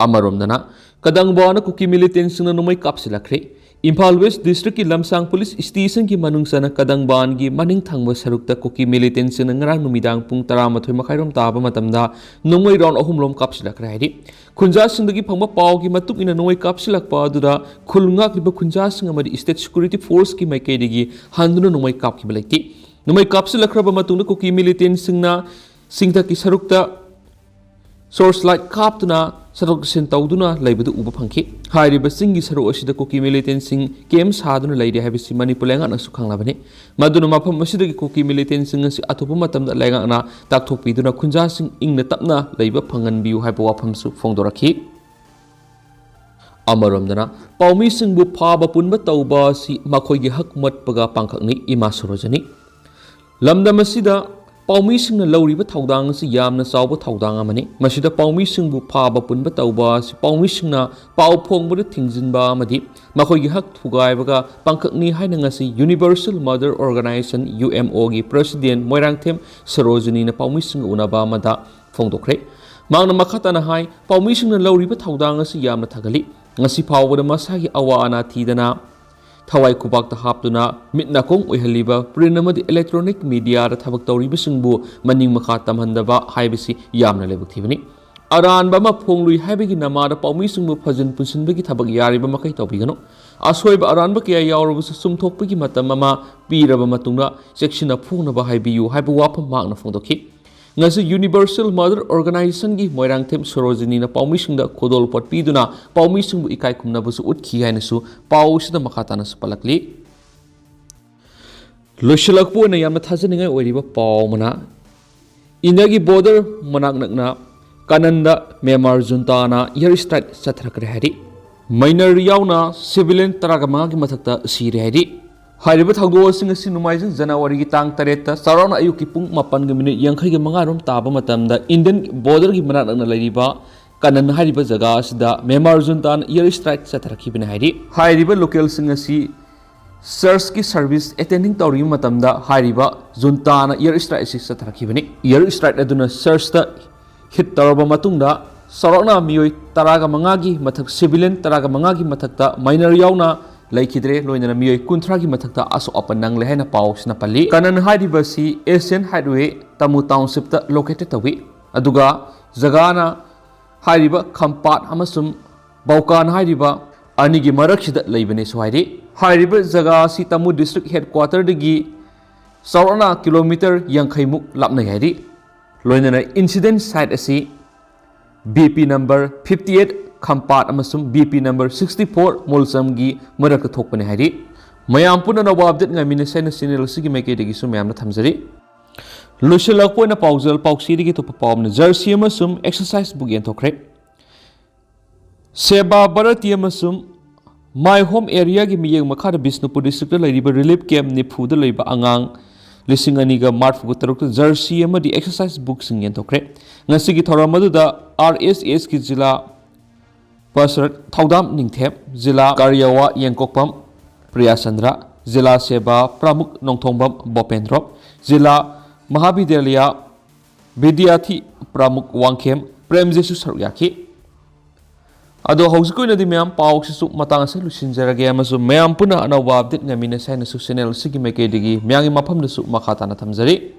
ꯑꯃꯔꯣꯝꯗꯅ ꯀꯗꯪꯕꯥꯅ ꯀꯨꯀꯤ ꯃꯤꯂꯤꯇꯦꯟꯠꯁꯤꯡꯅ ꯅꯣꯡꯃꯩ ꯀꯥꯞꯁꯤꯜꯂꯛꯈ꯭ꯔꯦ꯫ ꯏꯝꯐꯥꯜ ꯋꯦꯁ ꯗꯤꯁꯇ꯭ꯔꯤꯛꯀꯤ ꯂꯝꯁꯥꯡ ꯄꯨꯂꯤꯁ ꯁ꯭ꯇꯦꯁꯟꯒꯤ ꯃꯅꯨꯡ ꯆꯟꯅ ꯀꯗꯪꯕꯥꯟꯒꯤ ꯃꯅꯤꯡ ꯊꯪꯕ ꯁꯔꯨꯛꯇ ꯀꯨꯀꯤ ꯃꯤꯂꯤꯇꯦꯟꯠꯁꯤꯡꯅ ꯉꯔꯥꯡ ꯅꯨꯃꯤꯗꯥꯡ ꯄꯨꯡ ꯇꯔꯥꯃꯥꯊꯣꯏ ꯃꯈꯥꯏꯔꯣꯝ ꯇꯥꯕ ꯃꯇꯝꯗ ꯅꯣꯡꯃꯩ ꯔꯥꯎꯟ ꯑꯍꯨꯝꯂꯣꯝ ꯀꯥꯞꯁꯤꯜꯂꯛꯈ꯭ꯔꯦ ꯍꯥꯏꯔꯤ꯫ ꯈꯨꯟꯖꯥꯁꯤꯡꯗꯒꯤ ꯐꯪꯕ ꯄꯥꯎꯒꯤ ꯃꯇꯨꯡ ꯏꯟꯅ ꯅꯣꯡꯃꯩ ꯀꯥꯞꯁꯤꯜꯂꯛꯄ ꯑꯗꯨꯗ ꯈꯨꯜ ꯉꯥꯛꯂꯤꯕ ꯈꯨꯟꯖꯥꯁꯤꯡ ꯑꯃꯗꯤ ꯁ꯭ꯇꯦꯠ ꯁꯦꯀ꯭ꯌꯨꯔꯤꯇꯤ ꯐꯣꯔꯁꯀꯤ ꯃꯥꯏꯀꯩꯗꯒꯤ ꯍꯟꯗꯨꯅ ꯅꯣꯡꯃꯩ ꯀꯥꯞꯈꯤꯕ ꯂꯩꯇꯦ꯫ ꯅꯣꯡꯃꯩ ꯀꯥꯞꯁꯤꯜꯂꯛꯈ꯭ꯔꯕ ꯃꯇꯨꯡꯗ ꯀꯨꯀꯤ ꯃꯤꯂꯤꯇꯦꯟꯠꯁꯤꯡꯅ ꯆꯤꯡꯊꯛꯀꯤ ꯁꯔꯨꯛꯇ ꯁꯣꯔꯁ ꯂꯥꯏꯠ ꯀꯥꯞꯇꯨꯅ ꯆꯠꯊꯣꯛ ꯆꯠꯁꯤꯟ ꯇꯧꯗꯨꯅ ꯂꯩꯕꯗꯨ ꯎꯕ ꯐꯪꯈꯤ꯫ ꯍꯥꯏꯔꯤꯕ ꯆꯤꯡꯒꯤ ꯁꯔꯨꯛ ꯑꯁꯤꯗ ꯀꯨꯀꯤ ꯃꯤꯂꯤꯇꯦꯟꯠꯁꯤꯡ ꯀꯦꯝꯞ ꯁꯥꯗꯨꯅ ꯂꯩꯔꯤ ꯍꯥꯏꯕꯁꯤ ꯃꯅꯤꯄꯨꯔ ꯂꯩꯉꯥꯛꯅꯁꯨ ꯈꯪꯂꯕꯅꯤ꯫ ꯃꯗꯨꯅ ꯃꯐꯝ ꯑꯁꯤꯗꯒꯤ ꯀꯨꯀꯤ ꯃꯤꯂꯤꯇꯦꯟꯠꯁꯤꯡ ꯑꯁꯤ ꯑꯊꯨꯕ ꯃꯇꯝꯗ ꯂꯩꯉꯥꯛꯅ ꯇꯥꯛꯊꯣꯛꯄꯤꯗꯨꯅ ꯈꯨꯟꯖꯥꯁꯤꯡ ꯏꯪꯅ ꯇꯞꯅ ꯂꯩꯕ ꯐꯪꯍꯟꯕꯤꯌꯨ ꯍꯥꯏꯕ ꯋꯥꯐꯝꯁꯨ ꯐꯣꯡꯗꯣꯔꯛꯈꯤ꯫ ꯑꯃꯔꯣꯝꯗꯅ ꯄꯥꯎꯃꯤꯁꯤꯡꯕꯨ ꯐꯥꯕ ꯄꯨꯟꯕ ꯇꯧꯕ ꯑꯁꯤ ꯃꯈꯣꯏꯒꯤ ꯍꯛ ꯃꯠꯄꯒ ꯄꯥꯡꯈꯛꯅꯤ꯫ ꯏꯃꯥ ꯁꯣꯔꯣꯖꯅꯤ꯫ ꯂꯝꯗꯝ ꯑꯁꯤꯗ ꯄꯥꯎꯃꯤꯁꯤꯡꯅ ꯂꯧꯔꯤꯕ ꯊꯧꯗꯥꯡ ꯑꯁꯤ ꯌꯥꯝꯅ ꯆꯥꯎꯕ ꯊꯧꯗꯥꯡ ꯑꯃꯅꯤ꯫ ꯃꯁꯤꯗ ꯄꯥꯎꯃꯤꯁꯤꯡꯕꯨ ꯐꯥꯕ ꯄꯨꯟꯕ ꯇꯧꯕ ꯑꯁꯤ ꯄꯥꯎꯃꯤꯁꯤꯡꯅ ꯄꯥꯎ ꯐꯣꯡꯕꯗ ꯊꯤꯡꯖꯤꯟꯕ ꯑꯃꯗꯤ ꯃꯈꯣꯏꯒꯤ ꯍꯛ ꯊꯨꯒꯥꯏꯕꯒ ꯄꯥꯡꯈꯛꯅꯤ ꯍꯥꯏꯅ ꯉꯁꯤ Universal Mother Organization, U M O, ꯒꯤ ꯄ꯭ꯔꯁꯤꯗꯦꯟ ꯃꯣꯏꯔꯥꯡꯊꯦꯝ ꯁꯔꯣꯖꯤꯅꯤꯅ ꯄꯥꯎꯃꯤꯁꯤꯡꯒ ꯎꯅꯕ ꯑꯃꯗ ꯐꯣꯡꯗꯣꯛꯈ꯭ꯔꯦ꯫ ꯃꯍꯥꯛꯅ ꯃꯈꯥ ꯇꯥꯅ ꯍꯥꯏ, ꯄꯥꯎꯃꯤꯁꯤꯡꯅ ꯂꯧꯔꯤꯕ ꯊꯧꯗꯥꯡ ꯑꯁꯤ ꯌꯥꯝꯅ ꯊꯥꯒꯠꯂꯤ꯫ ꯉꯁꯤ ꯐꯥꯎꯕꯗ ꯃꯁꯥꯒꯤ ꯑꯋꯥ ꯑꯅꯥ ꯊꯤꯗꯅ ꯊꯋꯥꯏ ꯈꯨꯕꯥꯛꯇ ꯍꯥꯞꯇꯨꯅ ꯃꯤꯠ ꯅꯥꯀꯣꯡ ꯑꯣꯏꯍꯜꯂꯤꯕ ꯄ꯭ꯔꯤꯟ ꯑꯃꯗꯤ ꯏꯂꯦꯛꯇ꯭ꯔꯣꯅꯤꯛ ꯃꯤꯗꯤꯌꯥꯗ ꯊꯕꯛ ꯇꯧꯔꯤꯕꯁꯤꯡꯕꯨ ꯃꯅꯤꯡ ꯃꯈꯥ ꯇꯝꯍꯟꯗꯕ ꯍꯥꯏꯕꯁꯤ ꯌꯥꯝꯅ ꯂꯥꯏꯕꯛ ꯊꯤꯕꯅꯤ꯫ ꯑꯔꯥꯟꯕ ꯑꯃ ꯐꯣꯡꯂꯨꯏ ꯍꯥꯏꯕꯒꯤ ꯅꯃꯥꯗ ꯄꯥꯎꯃꯤꯁꯤꯡꯕꯨ ꯐꯖꯤꯟ ꯄꯨꯟꯁꯤꯟꯕꯒꯤ ꯊꯕꯛ ꯌꯥꯔꯤꯕ ꯃꯈꯩ ꯇꯧꯕꯤꯒꯅꯨ꯫ ꯑꯁꯣꯏꯕ ꯑꯔꯥꯟꯕ ꯀꯌꯥ ꯌꯥꯎꯔꯕꯁꯨ ꯆꯨꯝꯊꯣꯛꯄꯒꯤ ꯃꯇꯝ ꯑꯃ ꯄꯤꯔꯕ ꯃꯇꯨꯡꯗ ꯆꯦꯛꯁꯤꯟꯅ ꯐꯣꯡꯅꯕ ꯍꯥꯏꯕꯤꯌꯨ ꯍꯥꯏꯕ ꯋꯥꯐꯝ ꯃꯍꯥꯛꯅ ꯐꯣꯡꯗꯣꯛꯈꯤ꯫ ꯉꯁꯤ Universal Mother Organizationꯒꯤ ꯃꯣꯏꯔꯥꯡꯊꯦꯝ ꯁꯣꯔꯣꯖꯤꯅꯤꯅ ꯄꯥꯎꯃꯤꯁꯤꯡꯗ ꯈꯨꯗꯣꯜꯄꯣꯠ ꯄꯤꯗꯨꯅ ꯄꯥꯎꯃꯤꯁꯤꯡꯕꯨ ꯏꯀꯥꯏ ꯈꯨꯝꯅꯕꯁꯨ ꯎꯠꯈꯤ ꯍꯥꯏꯅꯁꯨ ꯄꯥꯎ ꯑꯁꯤꯗ ꯃꯈꯥ ꯇꯥꯅꯁꯨ ꯄꯜꯂꯛꯂꯤ꯫ ꯂꯣꯏꯁꯤꯜꯂꯛꯄ ꯑꯣꯏꯅ ꯌꯥꯝꯅ ꯊꯥꯖꯅꯤꯡꯉꯥꯏ ꯑꯣꯏꯔꯤꯕ ꯄꯥꯎ ꯑꯃꯅ, ꯏꯟꯗꯤꯌꯥꯒꯤ ꯕꯣꯔꯗꯔ ꯃꯅꯥꯛ ꯅꯛꯅ ꯀꯥꯅꯟꯗ ꯃ꯭ꯌꯥꯟꯃꯥꯔ ꯖꯨꯟꯇꯥꯅ ꯏꯌꯔ ꯁ꯭ꯇ꯭ꯔꯥꯏꯛ ꯆꯠꯊꯔꯛꯈ꯭ꯔꯦ ꯍꯥꯏꯔꯤ꯫ ꯃꯥꯏꯅꯔ ꯌꯥꯎꯅ ꯁꯤꯚꯤꯂꯤꯌꯟ ꯇꯔꯥꯒ ꯃꯉꯥꯒꯤ ꯃꯊꯛꯇ ꯁꯤꯔꯦ ꯍꯥꯏꯔꯤ꯫ ꯍꯥꯏꯔꯤꯕ ꯊꯧꯗꯣꯛꯁꯤꯡ ꯑꯁꯤ ꯅꯣꯡꯃꯥꯏꯖꯤꯡ ꯖꯅꯋꯥꯔꯤꯒꯤ ꯇꯥꯡ ꯇꯔꯦꯠꯇ ꯆꯥꯎꯔꯥꯛꯅ ꯑꯌꯨꯛꯀꯤ ꯄꯨꯡ ꯃꯥꯄꯟꯒ ꯃꯤꯅꯤꯠ ꯌꯥꯡꯈꯩꯒ ꯃꯉꯥꯔꯣꯝ ꯇꯥꯕ ꯃꯇꯝꯗ ꯏꯟꯗꯤꯌꯟ ꯕꯣꯔꯗꯔꯒꯤ ꯃꯅꯥꯛ ꯅꯛꯅ ꯂꯩꯔꯤꯕ ꯀꯥꯅꯟ ꯍꯥꯏꯔꯤꯕ ꯖꯒꯥ ꯑꯁꯤꯗ ꯃ꯭ꯌꯥꯟꯃꯥꯔ ꯖꯨꯟꯇꯥꯅ ꯏꯌꯔ ꯁ꯭ꯇ꯭ꯔꯥꯏꯛ ꯆꯠꯊꯔꯛꯈꯤꯕꯅꯤ ꯍꯥꯏꯔꯤ꯫ ꯍꯥꯏꯔꯤꯕ ꯂꯣꯀꯦꯜꯁꯤꯡ ꯑꯁꯤ ꯆꯔꯆꯀꯤ ꯁꯔꯚꯤꯁ ꯑꯦꯇꯦꯟꯗꯤꯡ ꯇꯧꯔꯤꯕ ꯃꯇꯝꯗ ꯍꯥꯏꯔꯤꯕ ꯖꯨꯟꯇꯥꯅ ꯏꯌꯔ ꯁ꯭ꯇ꯭ꯔꯥꯏꯛ ꯑꯁꯤ ꯆꯠꯊꯔꯛꯈꯤꯕꯅꯤ꯫ ꯏꯌꯔ ꯁ꯭ꯇ꯭ꯔꯥꯏꯛ ꯑꯗꯨꯅ ꯆꯔꯆꯇ ꯍꯤꯠ ꯇꯧꯔꯕ ꯃꯇꯨꯡꯗ ꯆꯥꯎꯔꯥꯛꯅ ꯃꯤꯑꯣꯏ ꯇꯔꯥꯒ ꯃꯉꯥꯒꯤ ꯃꯊꯛ, ꯁꯤꯚꯤꯂꯤꯌꯟ ꯇꯔꯥꯒ ꯃꯉꯥꯒꯤ ꯃꯊꯛꯇ ꯃꯥꯏꯅꯔ ꯌꯥꯎꯅ ꯂꯩꯈꯤꯗ꯭ꯔꯦ, ꯂꯣꯏꯅꯅ ꯃꯤꯑꯣꯏ ꯀꯨꯟꯊ꯭ꯔꯥꯒꯤ ꯃꯊꯛꯇ ꯑꯁꯣꯛ ꯑꯄꯟ ꯅꯪꯂꯦ ꯍꯥꯏꯅ ꯄꯥꯎꯁꯤꯅ ꯄꯜꯂꯤ꯫ ꯀꯥꯅꯟ ꯍꯥꯏꯔꯤꯕꯁꯤ ꯑꯦꯁꯤꯌꯥꯟ ꯍꯥꯏꯠꯋꯦ ꯇꯥꯃꯨ ꯇꯥꯎꯟꯁꯤꯞꯇ ꯂꯣꯀꯦꯇꯦꯠ ꯇꯧꯏ, ꯑꯗꯨꯒ ꯖꯒꯥꯅ ꯍꯥꯏꯔꯤꯕ ꯈꯝꯄꯥꯠ ꯑꯃꯁꯨꯡ ꯕꯧꯀꯥꯟ ꯍꯥꯏꯔꯤꯕ ꯑꯅꯤꯒꯤ ꯃꯔꯛꯁꯤꯗ ꯂꯩꯕꯅꯦꯁꯨ ꯍꯥꯏꯔꯤ꯫ ꯍꯥꯏꯔꯤꯕ ꯖꯒꯥ ꯑꯁꯤ ꯇꯥꯃꯨ ꯗꯤꯁꯇ꯭ꯔꯤꯛ ꯍꯦꯗꯀ꯭ꯋꯥꯇꯔꯗꯒꯤ ꯆꯥꯎꯔꯥꯛꯅ ꯀꯤꯂꯣꯃꯤꯇꯔ ꯌꯥꯡꯈꯩꯃꯨꯛ ꯂꯥꯞꯅꯩ ꯍꯥꯏꯔꯤ꯫ ꯂꯣꯏꯅꯅ ꯏꯟꯁꯤꯗꯦꯟ ꯁꯥꯏꯠ ꯑꯁꯤ B P number fifty eight ꯈꯝꯄꯥꯠ ꯑꯃꯁꯨꯡ B P number sixty four ꯃꯣꯜꯆꯝꯒꯤ ꯃꯔꯛꯇ ꯊꯣꯛꯄꯅꯤ ꯍꯥꯏꯔꯤ꯫ ꯃꯌꯥꯝ ꯄꯨꯟꯅ ꯑꯅꯧꯕ ꯑꯞꯗꯦꯠ ꯉꯥꯏꯃꯤꯟꯅꯁꯦ ꯍꯥꯏꯅ ꯆꯦꯅꯦꯜ ꯑꯁꯤꯒꯤ ꯃꯥꯏꯀꯩꯗꯒꯤꯁꯨ ꯃꯌꯥꯝꯅ ꯊꯝꯖꯔꯤ꯫ ꯂꯣꯏꯁꯤꯜꯂꯛꯄ ꯑꯣꯏꯅ ꯄꯥꯎꯖꯦꯜ ꯄꯥꯎꯆꯦꯗꯒꯤ ꯑꯇꯣꯞꯄ ꯄꯥꯎ ꯑꯃꯅ, ꯖꯔꯁꯤ ꯑꯃꯁꯨꯡ ꯑꯦꯛꯁꯔꯁꯥꯏꯁ ꯕꯨꯛ ꯌꯦꯟꯊꯣꯛꯈ꯭ꯔꯦ꯫ ꯁꯦꯕꯥ ꯚꯥꯔꯇꯤ ꯑꯃꯁꯨꯡ ꯃꯥꯏ ꯍꯣꯝ ꯑꯦꯔꯤꯌꯥꯒꯤ ꯃꯤꯠꯌꯦꯡ ꯃꯈꯥꯗ ꯕꯤꯁꯅꯨꯄꯨꯔ ꯗꯤꯁꯇ꯭ꯔꯤꯛꯇ ꯂꯩꯔꯤꯕ ꯔꯤꯂꯤꯐ ꯀꯦꯝꯞ ꯅꯤꯐꯨꯗ ꯂꯩꯕ ꯑꯉꯥꯡ ꯂꯤꯁꯤꯡ ꯑꯅꯤꯒ ꯃꯔꯤꯐꯨ ꯇꯔꯨꯛꯇ ꯖꯔꯁꯤ ꯑꯃꯗꯤ ꯑꯦꯛꯁꯔꯁꯥꯏꯁ ꯕꯨꯛꯁꯤꯡ ꯌꯦꯟꯊꯣꯛꯈ꯭ꯔꯦ꯫ ꯉꯁꯤꯒꯤ ꯊꯧꯔꯝ ꯑꯗꯨꯗ ꯑꯥꯔ ꯑꯦꯁ ꯑꯦꯁꯀꯤ ꯖꯤꯂꯥ ꯄꯔꯤꯁꯗ ꯊꯧꯗꯥꯝ ꯅꯤꯡꯊꯦꯝ, ꯖꯤꯂꯥ ꯀꯥꯔꯤꯌꯥꯋꯥ ꯌꯦꯡꯀꯣꯛꯄꯝ ꯄ꯭ꯔꯤꯌꯥꯆꯟꯗ꯭ꯔ, ꯖꯤꯂꯥ ꯁꯦꯕꯥ ꯄ꯭ꯔꯃꯨꯈ ꯅꯣꯡꯊꯣꯡꯕꯝ ꯚꯣꯄꯦꯟꯗ꯭ꯔꯣ, ꯖꯤꯂꯥ ꯃꯍꯥꯕꯤꯗ꯭ꯌꯥꯂꯌꯥ ꯕꯤꯗ꯭ꯌꯥꯊꯤ ꯄ꯭ꯔꯃꯨꯈ ꯋꯥꯡꯈꯦꯝ ꯄ꯭ꯔꯦꯝꯖꯤꯠꯁꯨ ꯁꯔꯨꯛ ꯌꯥꯈꯤ꯫ ꯑꯗꯣ ꯍꯧꯖꯤꯛꯀꯤ ꯑꯣꯏꯅꯗꯤ ꯃꯌꯥꯝ ꯄꯥꯎꯁꯤꯁꯨ ꯃꯇꯥꯡ ꯑꯁꯤꯗ ꯂꯣꯏꯁꯤꯟꯖꯔꯒꯦ ꯑꯃꯁꯨꯡ ꯃꯌꯥꯝ ꯄꯨꯟꯅ ꯑꯅꯧꯕ ꯑꯞꯗꯦꯠ ꯉꯥꯏꯃꯤꯟꯅꯁꯦ ꯍꯥꯏꯅꯁꯨ ꯆꯦꯅꯦꯜ ꯑꯁꯤꯒꯤ ꯃꯥꯏꯀꯩꯗꯒꯤ ꯃꯌꯥꯝꯒꯤ ꯃꯐꯝꯗꯁꯨ ꯃꯈꯥ ꯇꯥꯅ ꯊꯝꯖꯔꯤ꯫